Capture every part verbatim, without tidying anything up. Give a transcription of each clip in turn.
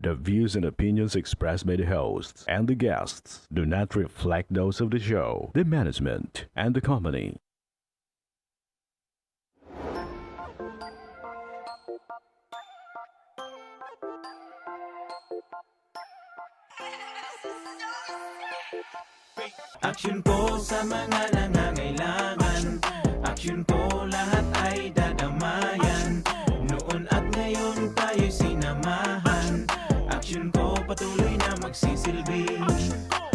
The views and opinions expressed by the hosts and the guests do not reflect those of the show, the management, and the company. Aksyon ko sa mga nangangailangan. Aksyon ko lahat ay dadamayan. Noon at ngayon tayo'y sinamahan. Aksyon ko patuloy na magsisilbi.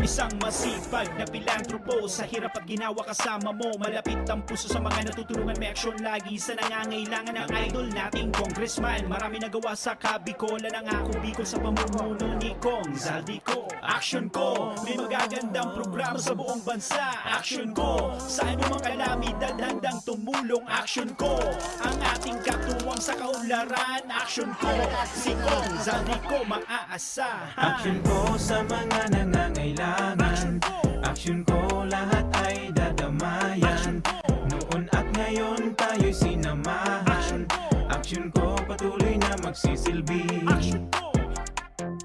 Isang masipag na pilantropo. Sa hirap at ginawa kasama mo. Malapit ang puso sa mga natutulungan. May aksyon lagi sa nangangailangan. Ang idol nating congressman. Marami nagawa sa Kabicol. Ang ako Bicol sa pamumuno ni Cong Zaldy ko. Aksyon ko, may magagandang programa sa buong bansa. Aksyon ko, sa anumang kalamidad handang tumulong. Aksyon ko, ang ating katuwang sa kaunlaran. Aksyon ko, si Cong Zaldy ko maaasahan. Aksyon ko sa mga nangangailangan. Aksyon ko, lahat ay dadamayan. Noon at ngayon tayo'y sinamahan. Aksyon ko, patuloy na magsisilbi.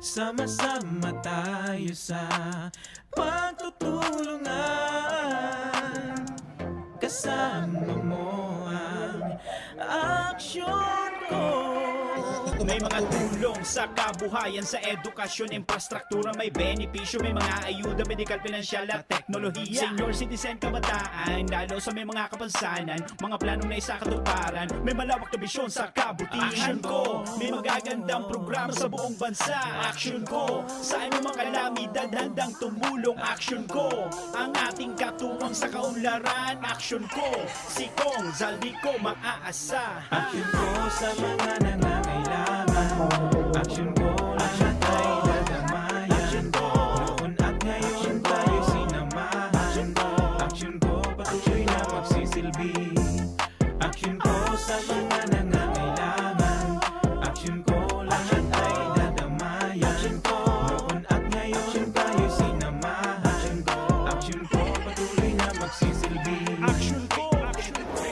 Sama-sama tayo sa pagtutulungan. Kasama mo ang aksyon ko. May mga tulong sa kabuhayan, sa edukasyon, infrastruktura, may benepisyo, may mga ayuda, medikal, pinansyal at teknolohiya. Senior citizen, kabataan, lalo sa may mga kapansanan, mga planong naisakatuparan, may malawak na bisyon sa kabutihan. Aksyon ko, may magagandang programa sa buong bansa. Aksyon ko, sa anumang kalamidad handang tumulong. Aksyon ko, ang ating katuwang sa kaunlaran. Aksyon ko, si Cong Zaldy ko maaasahan. Aksyon ko sa mga nangangailangan. Aksyon ko, lahat ay dadamayan. Noon at ngayon tayo sinamahan. Aksyon ko, patuloy na magsisilbi. Aksyon ko sa mga nangangailangan. Aksyon ko, lahat ay dadamayan. Noon at ngayon tayo sinamahan. Aksyon ko, patuloy na magsisilbi. Aksyon ko, aksyon ko.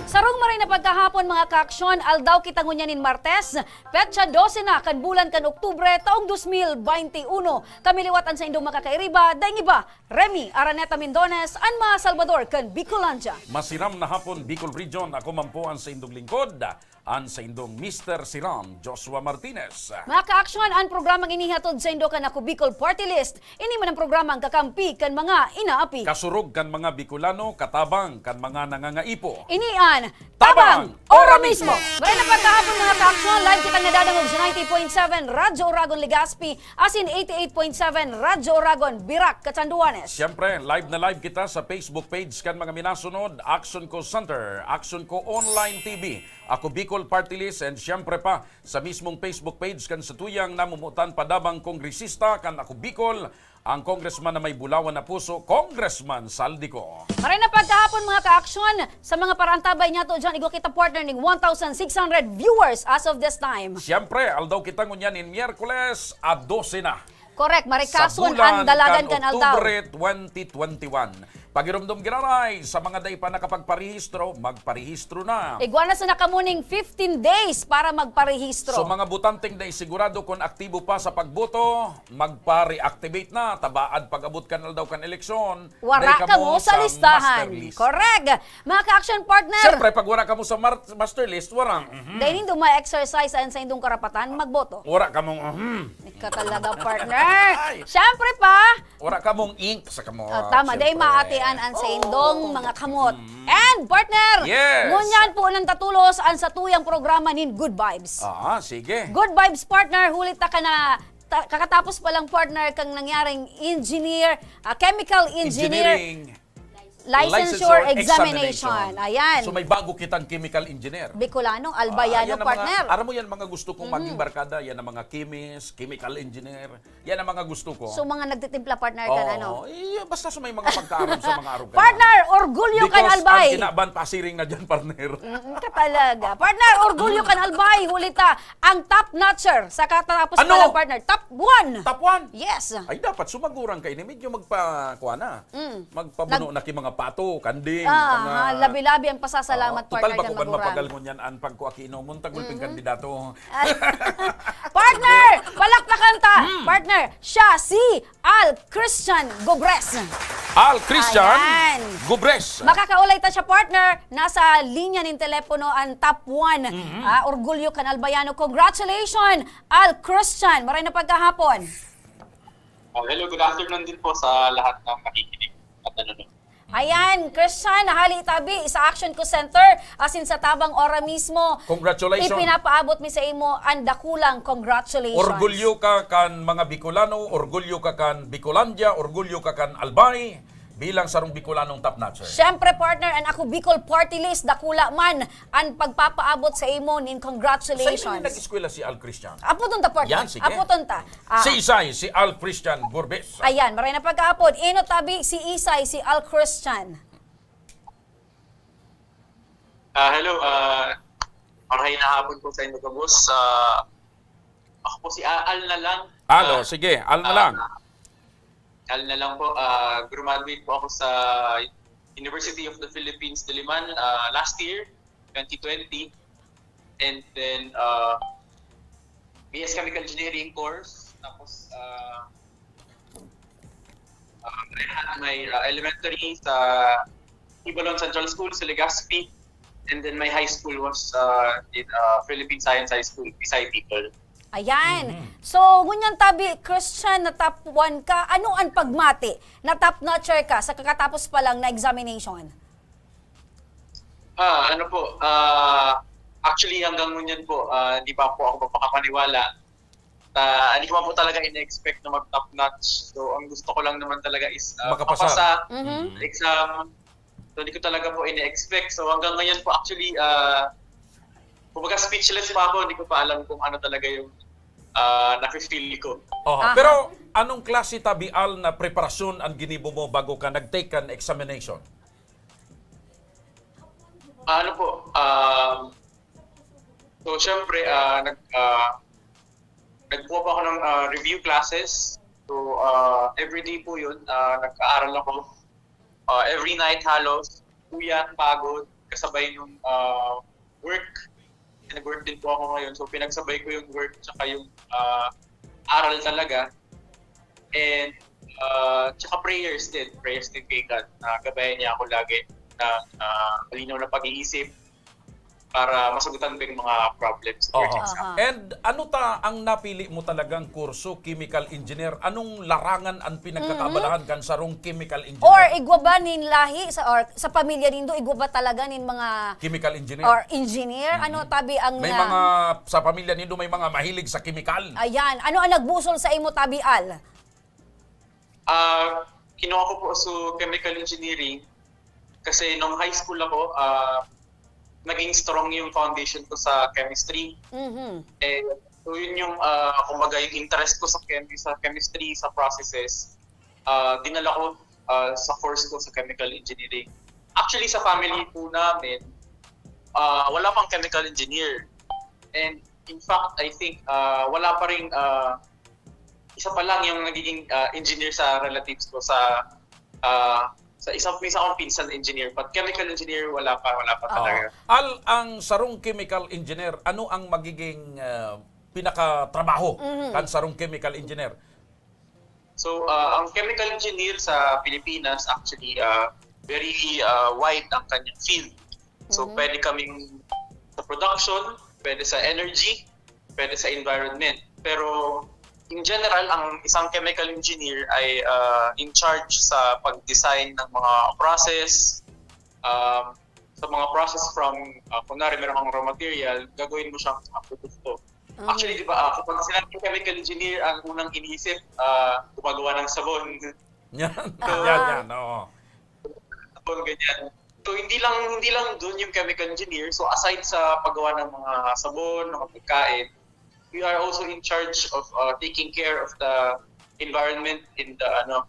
Sarong maray na pagkahapon, mga kaaksyon, aldaw kita ngunyan nin Martes, petsa dose na kan bulan kan Oktubre, taong dos mil baynte uno. Kami liwat an saindong makakairiba, daing iba, Remy Araneta Mindones, an mga Salvador kan Bicolandia. Masiram na hapon, Bicol Region. Ako man po an saindong lingkod, an saindong Mister Siram, Joshua Martinez. Mga kaaksyon, an programang ini hatod saindo kan Ako Bicol Party List. Ini man an programang kakampi kan mga inaapi. Kasurog kan mga Bicolano, katabang kan mga nangangaipo. Ini an Tabang! Ora mismo! Maray na pagkahapon, mga kaaksyon, live kitang nadadangog sa ninety point seven Radyo Oragon Legazpi, asin eighty-eight point seven Radyo Oragon, Virac, Catanduanes. Siyempre, live na live kita sa Facebook page kan mga minasunod, Aksyon Ko Center, Aksyon Ko Online T V, Ako Bicol Party List, and siyempre pa, sa mismong Facebook page kan satuyang namumutan padabang kongresista kan Ako Bicol, ang congressman na may bulawan na puso, Congressman Zaldy Co. Maray na pagkahapon, mga kaaksyon. Sa mga paraantabay niyato dyan, igwa kita partner ning one thousand six hundred viewers as of this time. Siyempre, aldaw kita ngunyan nin Miyerkules a dose na. Correct, marikason ang dalagan kan aldaw. Sa bulan kan Oktubre twenty twenty-one. Pagiromdom giraray, sa mga dai pa nakapagparehistro, magparehistro na. Igwa na sana kamo ning fifteen days para magparehistro. So mga botanteng dai sigurado kun aktibo pa sa pagboto, magpa-reactivate na, tabaad pag-abot kan aldaw kan eleksyon, Wara dai kamo kamo sa sa listahan. Master list. Correct. Mga ka-action partner. Siyempre, pag wara kamo sa mar- master list, wara. Mhm. Dai nindo ma-exercise an saindong karapatan magboto. Wara kamong, mhm. Ika talaga, partner. Ay. Siyempre pa. Wara kamong ink sa kamo. Ah, tama, dai siyempre. Maatian an saindong Oo. Mga kamot. Mm. And, partner, Yes. Ngunyan po nang tatulos an satuyang programa nin Good Vibes. Ah, sige. Good Vibes, partner, huli ta ka na ta- kakatapos pa lang, partner, kang nangyaring engineer, ah, chemical engineer. Engineering. Licensure examination. Ayan. So, may bago kitang chemical engineer. Bicolano, Albayano, partner. Alam mo yan, mga gusto kong maging barkada, yan ang mga chemist, chemical engineer. Yan ang mga gusto ko. So, mga nagtitimpla, partner, kan ano? Oo, eh, basta sa may mga pagkaaram sa mga arog ka na. Partner, orgulyo kan Albay. Because ang kinaban, pasiring na dyan, partner. Mm, ka talaga. Partner, orgulyo kan Albay. Huli ta, ang top notcher sa katapos pa lang, partner. Top one. Top one? Yes. Ay, dapat sumagurang ka ini. Medyo magpa-, kuha na. Mm. Magpabuno na ki mga pato, kanding, ah, mga, labi-labi ang pasasalamat, partner, kan Magurang. Oo, total, bako man mapagal ngunyan an pagkua ki inomon, tagulping kandidato. Partner! Palakpakan ta! Mm. Partner, siya si Al Christian Gobres. Al Christian Gobres. Ayan. Makakaulay ta siya, partner. Nasa linya nin telepono an top one. Mhm. Ah, orgulyo kan Albayano. Congratulations, Al Christian. Maray na pagkahapon. Ah, hello, good afternoon din po sa lahat ng nakikinig at nanonood. Ayan, Christian, hali tabi sa Action Call Center, asin sa tabang ora mismo. Congratulations. Ipinapaabot mi sa imo ang dakulang congratulations. Orgulyo ka kan mga Bicolano, orgulyo ka kan Bicolandia, orgulyo ka kan Albay bilang sarong Bicolanong top notcher. Siyempre, partner, an Ako Bicol Party List, dakula man an pagpapaabot sa imo nin congratulations. Sa imo nag-eskwela si Al Christian? Aputon ta, partner. Yan, sige. Aputon ta. Ah. Si Isay, si Al Christian Gurbes. Ayan, maray na pagkaapod. Ino tabi si Isay, si Al Christian? Ah, hello, ah, maray na hapon po sa inyo, gabos. Ah, ako po si A-, Al na lang. Al, oh, ah, sige, Al na lang. Ah, Al na lang po. Ah, graduate po ako sa University of the Philippines, Diliman, ah, last year, twenty twenty. And then, ah, B S Chemical Engineering course. Tapos, ah, ah, I had my, ah, elementary sa Ibalon Central School sa Legazpi. And then my high school was, ah, in, ah, Philippine Science High School, Bisay People. Ayan. Mhm. So, ngunyan tabi, Christian, na top one ka, ano an pagmati na top notcher ka sa kakatapos pa lang na examination? Ah, ano po, ah, actually, hanggang ngunyan po, ah, di pa po ako mapakapaniwala. Ah, hindi ko man po talaga ine-expect na mag-top notch. So, ang gusto ko lang naman talaga is, ah, makapasa. Makapasa. Mhm. Mhm. Exam. So, hindi ko talaga po ine-expect. So, hanggang ngayon po, actually, ah, kumbaga, speechless pa ako. Hindi ko pa alam kung ano talaga yung, ah, nafe-feel ko. Oho. Aha. Pero anong klase tabi, Al, na preparasyon ang ginibo mo bago ka nag-take kan examination? Ah, ano po, um, so, syempre, ah, nag-, ah, nagkuha po ako ng, ah, review classes. So, ah, everyday po yun, ah, nag-aaral ako. Ah, every night halos, puyat, pagod, kasabay nung, ah, work. Nag-work din po ako ngayon. So, pinagsabay ko yung work tsaka yung, ah, aral talaga. And, ah, tsaka prayers din. Prayers din kay God na gabayan niya ako lagi ng, ah, malinaw na pag-iisip para masagutan ba yung mga problems sa Oho. Exam. Aha. And ano ta ang napili mo talagang kurso, chemical engineer? Anong larangan ang pinagkakaabalahan Mm-hmm. kan sarong chemical engineer? Or igwa ba nin lahi sa, or sa pamilya nindo, igwa ba talaga nin mga chemical engineer? Or engineer? Mm-hmm. Ano, tabi ang May na- mga, sa pamilya nindo may mga mahilig sa chemical? Ayan. Ano ang nagbusol sa imo, tabi, Al? Ah, kinuha ko po sa chemical engineering kasi nung high school ako, ah, naging strong yung foundation ko sa chemistry. Mhm. Eh, so yun yung, ah, kumbaga yung interest ko sa chem-, sa chemistry, sa processes, ah, dinala ko, ah, sa course ko sa chemical engineering. Actually, sa family po namin, ah, wala pang chemical engineer. And in fact, I think, ah, wala pa rin, ah, isa pa lang yung nagiging, ah, engineer sa relatives ko sa, ah, sa isa, may isa akong pinsan engineer, but chemical engineer, wala pa, wala pa Oo. talaga. Al, ang sarong chemical engineer, ano ang magiging, ah, pinakatrabaho Mhm. kan sarong chemical engineer? So, ah, ang chemical engineer sa Pilipinas, actually, ah, very, ah, wide ang kanyang field. So, Mhm. pwede kaming sa production, pwede sa energy, pwede sa environment. Pero, in general, ang isang chemical engineer ay, ah, in charge sa pag-design ng mga process, um, sa mga process from, ah, kunwari, meron kang raw material, gagawin mo siyang, ah, produkto. Mhm. Actually, di ba, ah, kapag sinabing chemical engineer, ang unang iniisip, ah, gumagawa ng sabon. Yan. So, Yan, yan, oo. ganyan. So, hindi lang, hindi lang dun yung chemical engineer. So, aside sa paggawa ng mga sabon, mga pagkain, we are also in charge of uh, taking care of the environment in the ano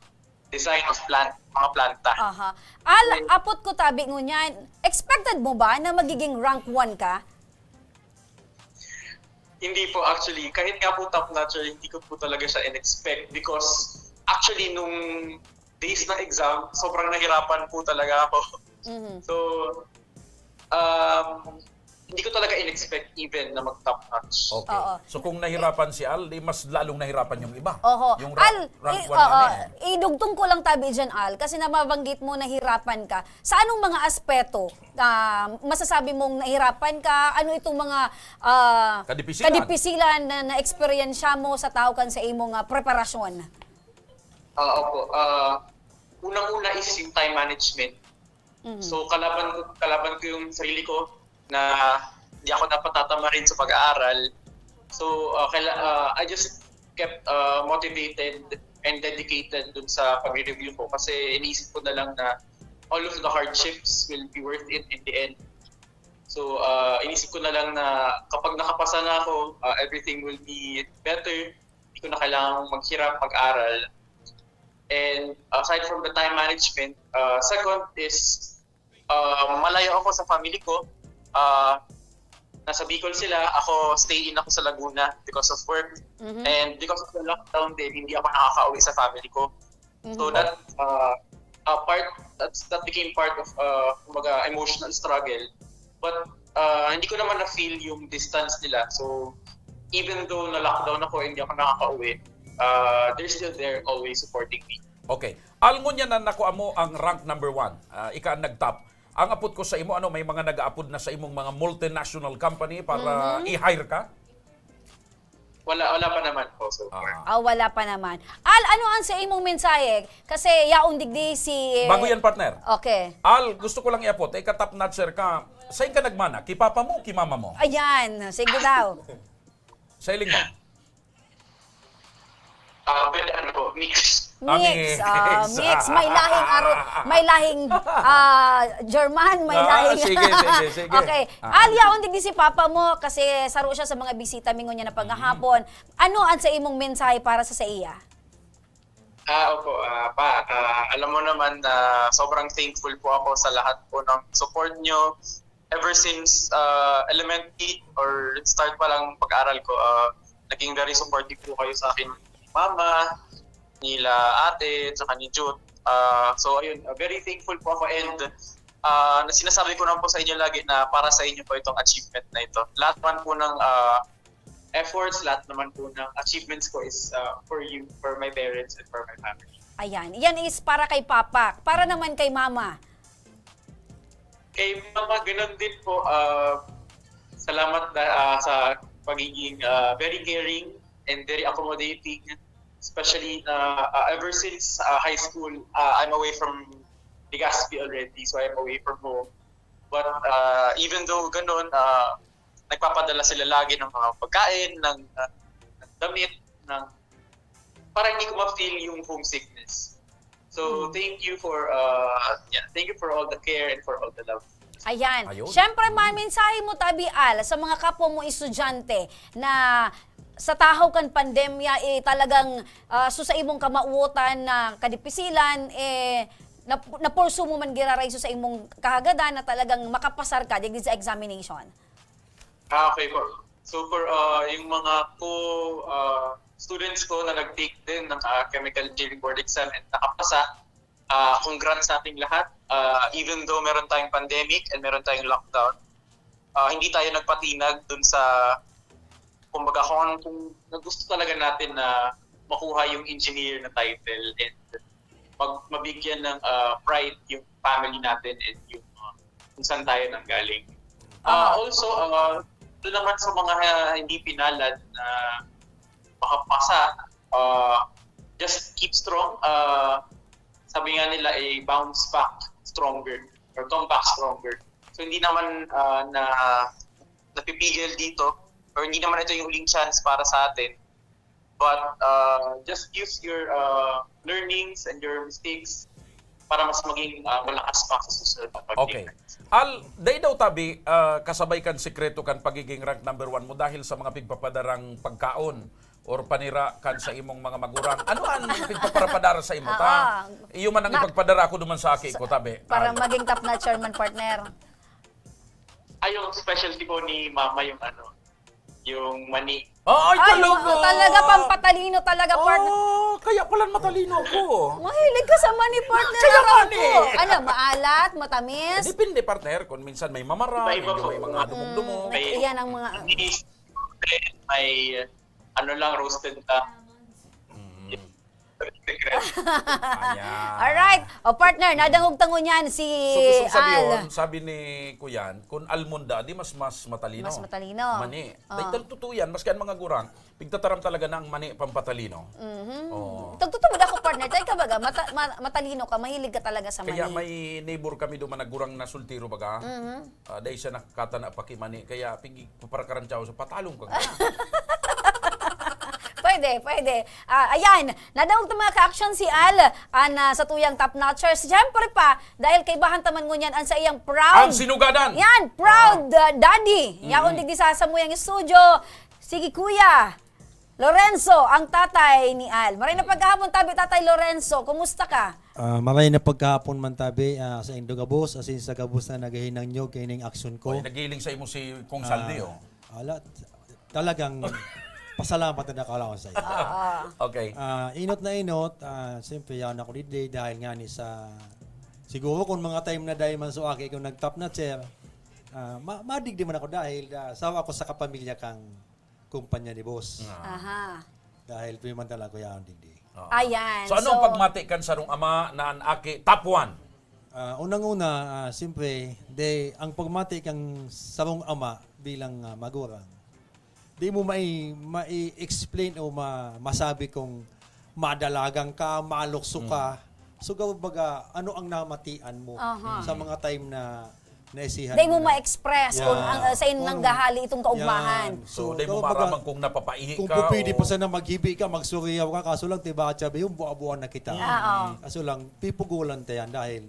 design of plant, mga planta. Aha. Al, apot ko tabi ngunyan, expected mo ba na magiging rank one ka? Hindi po, actually. Kahit nga po top notcher, hindi ko po talaga siya in-expect because actually nung days ng exam, sobrang nahirapan po talaga ako. Mhm. So, um, hindi ko talaga in-expect even na mag-top notch. Okay. Oo. So kung nahirapan si Al, di mas lalong nahirapan yung iba. Oho. Yung ra- Al, rank i- one oo, nga na eh. idugtong ko lang tabi dyan, Al, kasi nababanggit mo nahirapan ka. Sa anong mga aspeto ah, masasabi mong nahirapan ka? Ano itong mga ah, Kadipisilan. kadipisilan na na-eksperyensya mo sa tao kan sa imong ah, preparasyon? Ah, opo. Ah, unang-una is yung time management. Mhm. So kalaban ko kalaban ko yung sarili ko na hindi ako dapat tatamarin sa pag-aaral. So uh, kaila, uh, I just kept uh, motivated and dedicated dun sa pagre-review ko kasi iniisip ko na lang na all of the hardships will be worth it in the end. So uh, inisip ko na lang na kapag nakapasa na ako, uh, everything will be better. Hindi ko na kailangan maghirap mag-aral. And aside from the time management, uh, second is uh, malayo ako sa family ko. Uh, nasa Bicol sila, ako stay in ako sa Laguna because of work. Mhm. And because of the lockdown din, hindi ako nakakauwi sa family ko. So Mhm. that uh, uh, part that's, that became part of uh, kumbaga, emotional struggle. But uh, hindi ko naman na-feel yung distance nila. So even though na-lockdown ako, hindi ako nakakauwi, uh, they're still there always supporting me. Okay. Al, ngunyan na nakuha mo ang rank number one. Ah, ika ang nag-top. Ang apot ko sa imo, ano, may mga nag-aapod na sa imong mga multinational company para i-hire ka? Wala, wala pa naman po so far. Ah. Ah, wala pa naman. Al, ano ang sa imong mensahe? Kasi yaon digdi si... Bago yan, partner. Okay. Al, gusto ko lang iapot, ika top notcher ka. Saan ka nagmana? Ki papa mo o ki mama mo? Ayan, sige daw. Sa iling mo? Ah, pwede ano po, mix. Ah, Mix, mix. ah, mix. May lahing aro, may lahing ah, German, may Ah, lahing... sige, sige, sige. Okay. Ah. Al, yaon digdi si papa mo kasi saro siya sa mga bisita mi ngunyan na paghahapon. Ano ang sa imong mensahe para sa saiya? Ah, opo, ah, pa, ah, alam mo naman na sobrang thankful po ako sa lahat po ng support nyo. Ever since ah, elementary or start pa lang pag-aral ko, ah, naging very supportive po kayo sa akin ni mama, nila ate, tsaka ni Jut. Ah, so ayun, ah, very thankful po ako and ah, na sinasabi ko naman po sa inyo lagi na para sa inyo po itong achievement na ito. Lahat man po ng ah, efforts, lahat naman po ng achievements ko is ah, for you, for my parents, and for my family. Ayan. Yan is para kay papa. Para naman kay mama. Kay mama, ganun din po. Ah, salamat na, ah, sa pagiging ah, very caring and very accommodating. Especially na ah, ever since ah, high school, ah, I'm away from Legazpi already, so I'm away from home. But ah, even though ganun, ah, nagpapadala sila lagi ng mga pagkain, ng, ah, ng damit, ng para hindi ko ma-feel yung homesickness. So, thank you for uh, yeah, thank you for all the care and for all the love. Ayan. Ayun. Siyempre, man, mensahe mo, Tabi Al, sa mga kapwa mo estudyante na sa tahaw kan pandemya, eh, talagang ah, so sa imong kamauotan na kadipisilan, eh, nap- napursu mo man giraray so sa imong kahagadan na talagang makapasar ka digdi sa examination. Ah, okay po. So for uh, yung mga co uh, students ko na nag-take din ng uh, chemical engineering board exam and nakapasa, uh, congrats sa ating lahat. Uh, even though meron tayong pandemic and meron tayong lockdown, uh, hindi tayo nagpatinag dun sa kumbaga kung, kung na gusto talaga natin na makuha yung engineer na title and mag, mabigyan ng uh, pride yung family natin and yung uh, kung saan tayo nanggaling. Uh, Ah. Also, uh, doon naman sa mga uh, hindi pinalad na makapasa, uh, just keep strong. Uh, sabi nga nila, eh, bounce back stronger or come back stronger. So, hindi naman uh, na napipigil dito or hindi naman ito yung huling chance para sa atin. But uh, just use your uh, learnings and your mistakes para mas maging, ah, malakas pa sa susunod na pag-rank. Okay. Al, dai daw tabi, ah, kasabay kan sekreto kan pagiging rank number one mo dahil sa mga pigpapadarang pagkaon or panira kan sa imong mga magurang. Ano ang pigpaparapadara sa imo, ta? Ah, iyo man ang na- ipagpadara ko duman sa aki ko, tabi. Para Al. maging top notcher man, partner. Ay, yung specialty po ni mama, yung ano, yung mani. Ay, Ay, talaga? oo, talaga, pampatalino talaga, partner. Oh, kaya pala matalino ako. Mahilig ka sa mani, partner. Kaya nga Alam eh. ko. Ano, maalat, matamis? Eh, depende, partner. Kung minsan may mamara, Iba-iba medyo po. may mga Mm, dumog-dumog. may, May iyan ang mga May, may, ano lang, roasted na. Mm. Ayan. Alright. O, partner, nadangog ta ngunyan si So, gusto ko sabi Al. yun, sabi ni Kuyan, kung almonda, di mas, mas matalino. Mas matalino. Mani. Ah. Dahil totoo yan, maski ang mga gurang, pigtataram talaga na ang mani pampatalino. Mhm. Oo. Tagtutubod ako, partner. Tayo ka baga, mata-, ma-, matalino ka, mahilig ka talaga sa Kaya mani. may neighbor kami duman na gurang na soltero baga. Mhm. Ah, dahil siya nakatana pakimani, kaya pigi-, paparakaran siya sa patalong ka nga. Pwede, pwede. Ah, ayan, nadangog ta mga ka-action si Al, an, ah, sa tuyang top notchers. Siyempre pa, dahil kaibahan ta man ngunyan an sa iyang proud. Ang sinugadan. Yan, proud, Oo. ah, daddy. Yaon Mm. digdi sa samuyang studio. Sige, kuya. Lorenzo, ang tatay ni Al. Maray na pagkahapon, tabi, Tatay Lorenzo. Kumusta ka? Ah, maray na pagkahapon man, tabi, ah, sa indo gabos, asin sa gabos na naghihinangnyog kaining aksyon ko. Oy, nagiling sa imo si Kong Saldi, Ah, oh. ala, talagang pasalamat na nakalawan sa iyo. Ah, ah. Okay. Ah, inot na inot, ah, siyempre, yaon ako digdi dahil nga ni sa, siguro kung mga time na dahil man so aki kung nag-top na chair, ah, ma-, madigdi man ako dahil, ah, sawa ako sa kapamilya kang kumpanya ni boss. Ah. Aha. Dahil tuwi man talaga yaon digdi. Oo. Ayan, So, ano ang so pagmati kan sarong ama na an aki top one? Ah, unang-una, ah, siyempre, de, ang pagmati kang sarong ama bilang, ah, magurang, di mo mai-, mai-explain o ma-, masabi kung madalagan ka, malukso Mm. ka. So, kumbaga, ano ang namatian mo Aha. sa mga time na naisihan Dai mo mo na? ma-express kung Yeah. ang, uh, sa inyo Mm. nanggahali itong kaugmahan. Yan. So, So, dai mo kumbaga, maaraman kung napapaihi kung ka pupwede o pa sana maghibi ka, magsuriyaw ka, kaso lang, tiba, sabi, yung buwa-buwa na kita. Mm. Oo. Kaso lang, pipugulan ta yan dahil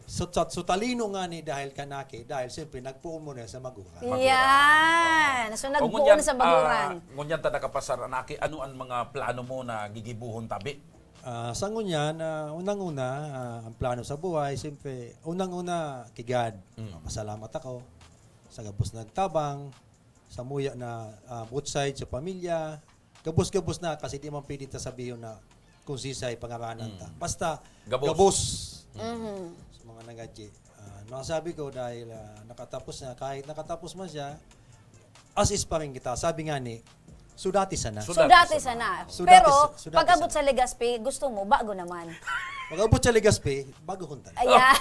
so, so, so talino nga ni dahil kanaki, dahil siyempre, nagpoon mo na sa magurang. Magurang. Yan. So, O, nagpoon ngunyan, sa magurang. ah, ngunyan ta nakapasar, anaki, ano ang mga plano mo na gigibuhon tabi? Ah, sa ngunyan, ah, unang-una, ah, ang plano sa buhay, siyempre, unang-una, ki God. Mm. Pasalamat ako sa gabos na nagtabang, sa muya na, ah, both side, sa pamilya. Gabos-gabos na, kasi di man pwede ta sabihon na kung sisay pangaranan ta. Mm. Basta, Gabos. gabos. Mm. Mhm. Sa mga nangadyi. Ah, masabi ko, dahil, ah, nakatapos na, kahit nakatapos man siya, as is pa rin kita. Sabi nga ni, "Sudati sana." Sudati Sudati sana. sana. Sudati Pero, sa-, sudati pag-abot sana. sa Legazpi, gusto mo, bago naman. Pag-abot sa Legazpi, bago kong talaga. Ayan.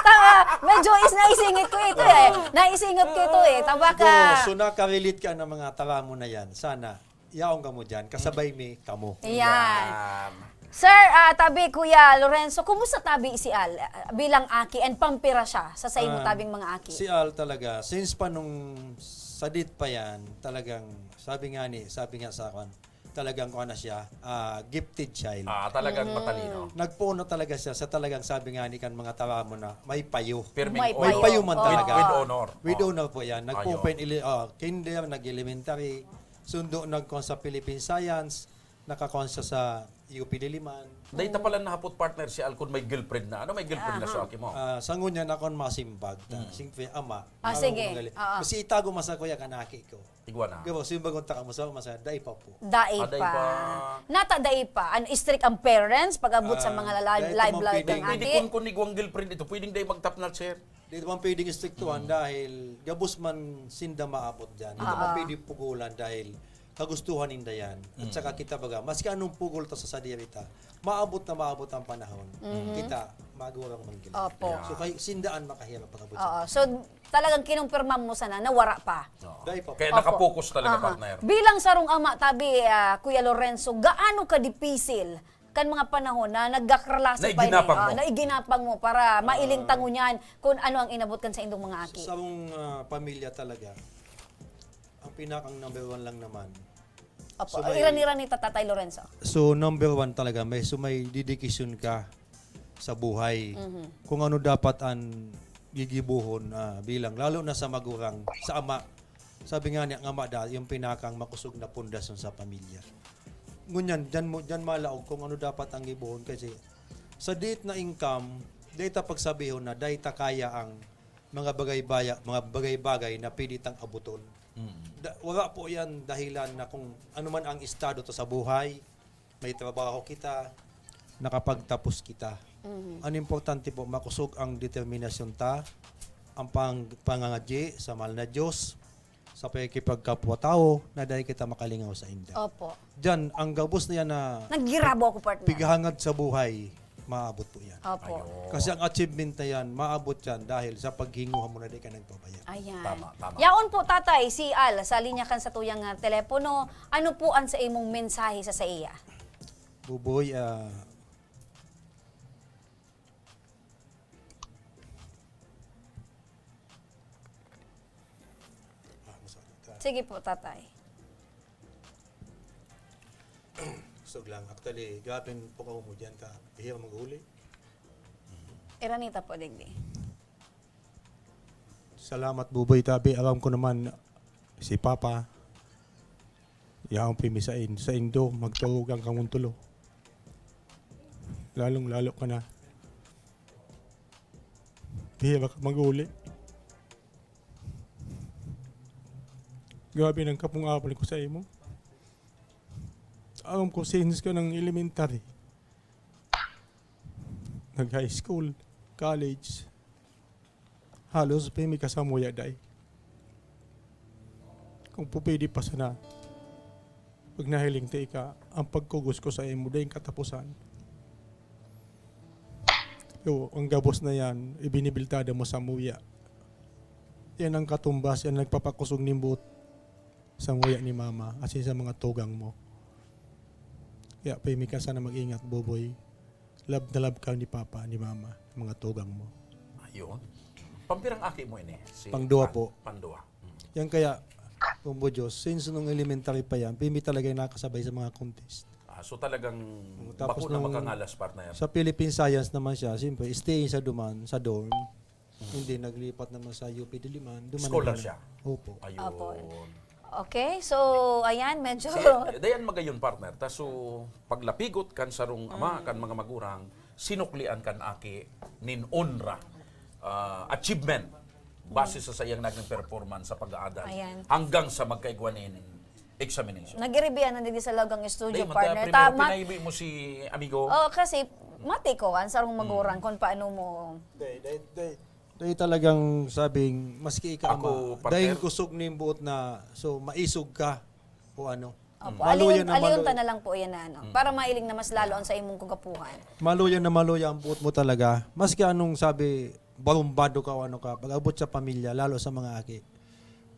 Tama. Medyo is naisingit ko ito eh. Naisingit ko ito eh. Tama ka. Siguro, so nakarelate ka ng mga tara mo na yan. Sana, yaon ka mo dyan. Kasabay mi, kamo. Ayan. Yan. Sir, ah, tabi, Kuya Lorenzo, kumusta tabi si Al, ah, bilang aki and pampira siya sa saimo Ah, tabing mga aki? si Al talaga, since pa nung sadit pa yan, talagang sabi nga ni, sabi nga sa akin, talagang kuha na siya, ah, gifted child. Ah, talagang Mhm. matalino. Nagpuno talaga siya sa talagang sabi nga ni kan mga tara mo na may payo. Pirming May May payo. payo man Oo. talaga. With, with honor. With Oh. honor po yan. Nagpupo Ayun. in ele-, oh, kinder, nag-elementary, sundo nagkuhan sa Philippine Science, nakakuha siya sa U P Diliman. Dahil ta pala nahapot, partner, si Al kun may girlfriend na. Ano, may girlfriend na Aha. sa aki mo? Ah, sa ngunyan, ako ang masimbag. Ta, Mm. siyempre, ama. Ah, Ako sige. ang gali-, Oo. Kasi itago man sa kuya kanaki ko. Igwa na. Gabo, simbag unta ka mo sa, masa, dai pa po. Dai Ah, dai pa. pa. Nata dai pa. Ano, strict ang parents pag-abot sa Ah, mga lala-, dai live pa man live pwede. kang Pwede aki? kun, kun igwang girlfriend ito, pwedeng dai magtap na, sir. Di naman pwedeng istriktuhan Mm. dahil gabos man sinda maabot dyan. Di naman Oo. pwede pugulan dahil kagustuhan ninda yan. At Mm. saka kita baga, maski anong pugol ta sa sadiri ta, maabot na maabot ang panahon. Mhm. Kita, magurang manggil. Opo. Yeah. So, kay, sindaan makahirap pag-abot Oo. sa So, talagang kinumpirma mo sana na wara pa. Oo. Dai pa. Kaya Opo. nakapokus talaga, Aha. partner. Bilang sarong ama, tabi, ah, Kuya Lorenzo, gaano ka dipisil kan mga panahon na nagkakralaso Na pa ini, iginapang ah, mo. na iginapang mo para mailing Ah. tango niyan kung ano ang inabot kan sa indong mga aki. Sa mong, ah, pamilya talaga, ang pinakang number one lang naman. Opo. So, may Iran-iran ni Tatay Lorenzo. So, number one talaga, may, so, may dedikasyon ka. sa buhay. Mhm. Kung ano dapat an gigibohon, ah, bilang, lalo na sa magurang, sa ama. Sabi nga niya, ang ama da, yung pinakang makusog na pundasyon sa pamilya. Ngunyan, diyan mo, diyan malaog kung ano dapat ang gibohon kasi sa diit na income, dai ta pagsabihon na dai ta kaya ang mga bagay-baya-, mga bagay-bagay na pwede tang abuton. Mm. Da-, wala po yan dahilan na kung ano man ang estado ta sa buhay, may trabaho kita, nakapagtapos kita. Mhm. Ang importante po, makusog ang determinasyon ta, ang pang-, pangangadyi sa mahal na Diyos, sa pakikipagkapwa-tawo, na dai kita makalingaw sa inda. Opo. Diyan, ang gabos na yan na Naggirabo ako, partner. pighangad sa buhay, maabot po yan. Opo. Ayun. Kasi ang achievement na yan, maabot yan dahil sa paghinguha mo na di ka nagpabaya. Ayan. Tama, tama. Yaon po, Tatay, si Al, sa linya kan sa tuyang, ah, telepono. Ano po ang sa imong mensahe sa saiya? Buboy, ah, ah, masakit ka. Sige po, Tatay. Kusog lang. Actually, gapin po ka mo dyan ka. Bihira mag-uli. Iranita po, digdi. Salamat, Buboy Tabi. Alam ko naman, si Papa, yaon pimisain. Sa indo, magturugang kamong tulo. Lalong-lalo ka na. Bihira ka mag-uli. Grabe ng kapung-apal ko sa imo. Alam ko, since ka ng elementary, nag-high school, college, halos pimi ka sa muya, day. Kung pupwede pa sana, pag nahiling ta ika, ang pagkugos ko sa imo, daing katapusan. Pero ang gabos na yan, ibinibiltada mo sa muya. Yan ang katumbas, yan ang nagpapakusog nin buot sa muya ni mama, asin sa mga tugang mo. Kaya pwede ka sana mag-ingat, Boboy. Love na love ka ni Papa, ni Mama, mga tugang mo. Ayun. Pampirang aki mo ini? Si Pangduwa Pan-, po. Pangduwa. Mm. Yan kaya, Kumbo Diyos, since nung elementary pa yan, pimi talaga yung nakasabay sa mga contest. Ah, so talagang Oo, tapos bako na nung makangalas, partner. Sa Philippine Science naman siya, siyempre, stay sa Duman, sa dorm. Hindi, naglipat naman sa U P Diliman. Duman Scholar naman. siya? Opo. Ayun. Opo. Okay, so, ayan, medyo Si, dayan magayon, partner. Ta, so, paglapigot kan sarong ama, Mm. kan mga magurang, sinuklian kan aki nin onra, ah, achievement, base Mm. sa saiyang naging performance sa pag-aadal. Ayan. Hanggang sa magkaigwa nin examination. Nag-iribian na digdi sa lagang studio, Dahil partner. matapin mo, Tama. pinaibi mo si amigo. Oo, kasi mati ko, ang sarong magurang Mm. kung paano mo Day, day, day. Day talagang sabing, maski ika Ako, ama, partner. dahil kusog ning buot na, so, maisog ka, o ano. Opo, Mm. Maluya aliyon, na aliyon maluya. ta na lang po yan na, ano, Mm. para mailing na mas lalo ang sa imong kagapuhan. Maluya na maluya ang buot mo talaga. Maski anong sabi, barumbado ka o ano ka, pag-abot sa pamilya, lalo sa mga aki,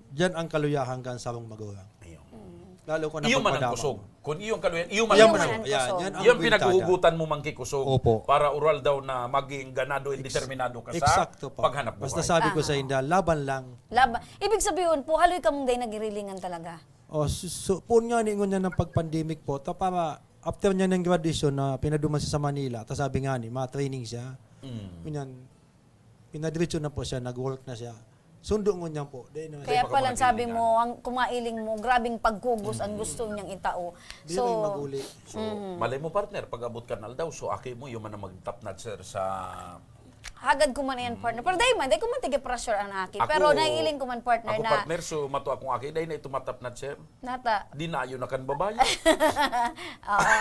diyan ang kaluyahan kan sarong magurang. Ayun. Mm. Lalo ko na Iyo man ang pagpadama kusog. mo. Kun iyo ang kaluyan, iyo man Iyo ang man kusog. ang Yan, kusog. yan ang Yan bintada. pinaghuhugutan mo man ki kusog. Opo. Para oral daw na maging ganado and Ex-, determinado ka sa eksakto po. paghanap buhay. Basta sabi ko sa Ah. inda, laban lang. Laban. Ibig sabihin po, haloy kamong day nagirilingan talaga. Oh, so, so, poon nga ni ngunyan ng pag-pandemic po, ta para after niya ng graduation na pinaduman siya sa Manila, ta sabi nga ni, ma-training siya. Mm. Ngunyan, pinadiretso na po siya, nag-work na siya. Sundo ngunyan po. Di na Kaya Di pa ka pala sabi matitingan. mo, ang kumailing mo, grabing pagkugos ang Mm. gusto niyang itao. Di So, rin mag-uli. So, Mm. malay mo, partner, pag abot ka na aldaw, so aki mo, yung man ang mag-top notcher sa Hagad ko man yan, partner. Pero dahil man, dahil ko man tiga-pressure ang aki. Ako, Pero naiiling ko man, partner, ako, na partner, so mato akong aki, dahil na ito matap na, sir. Nata. Di na yun na kan babae. Oo.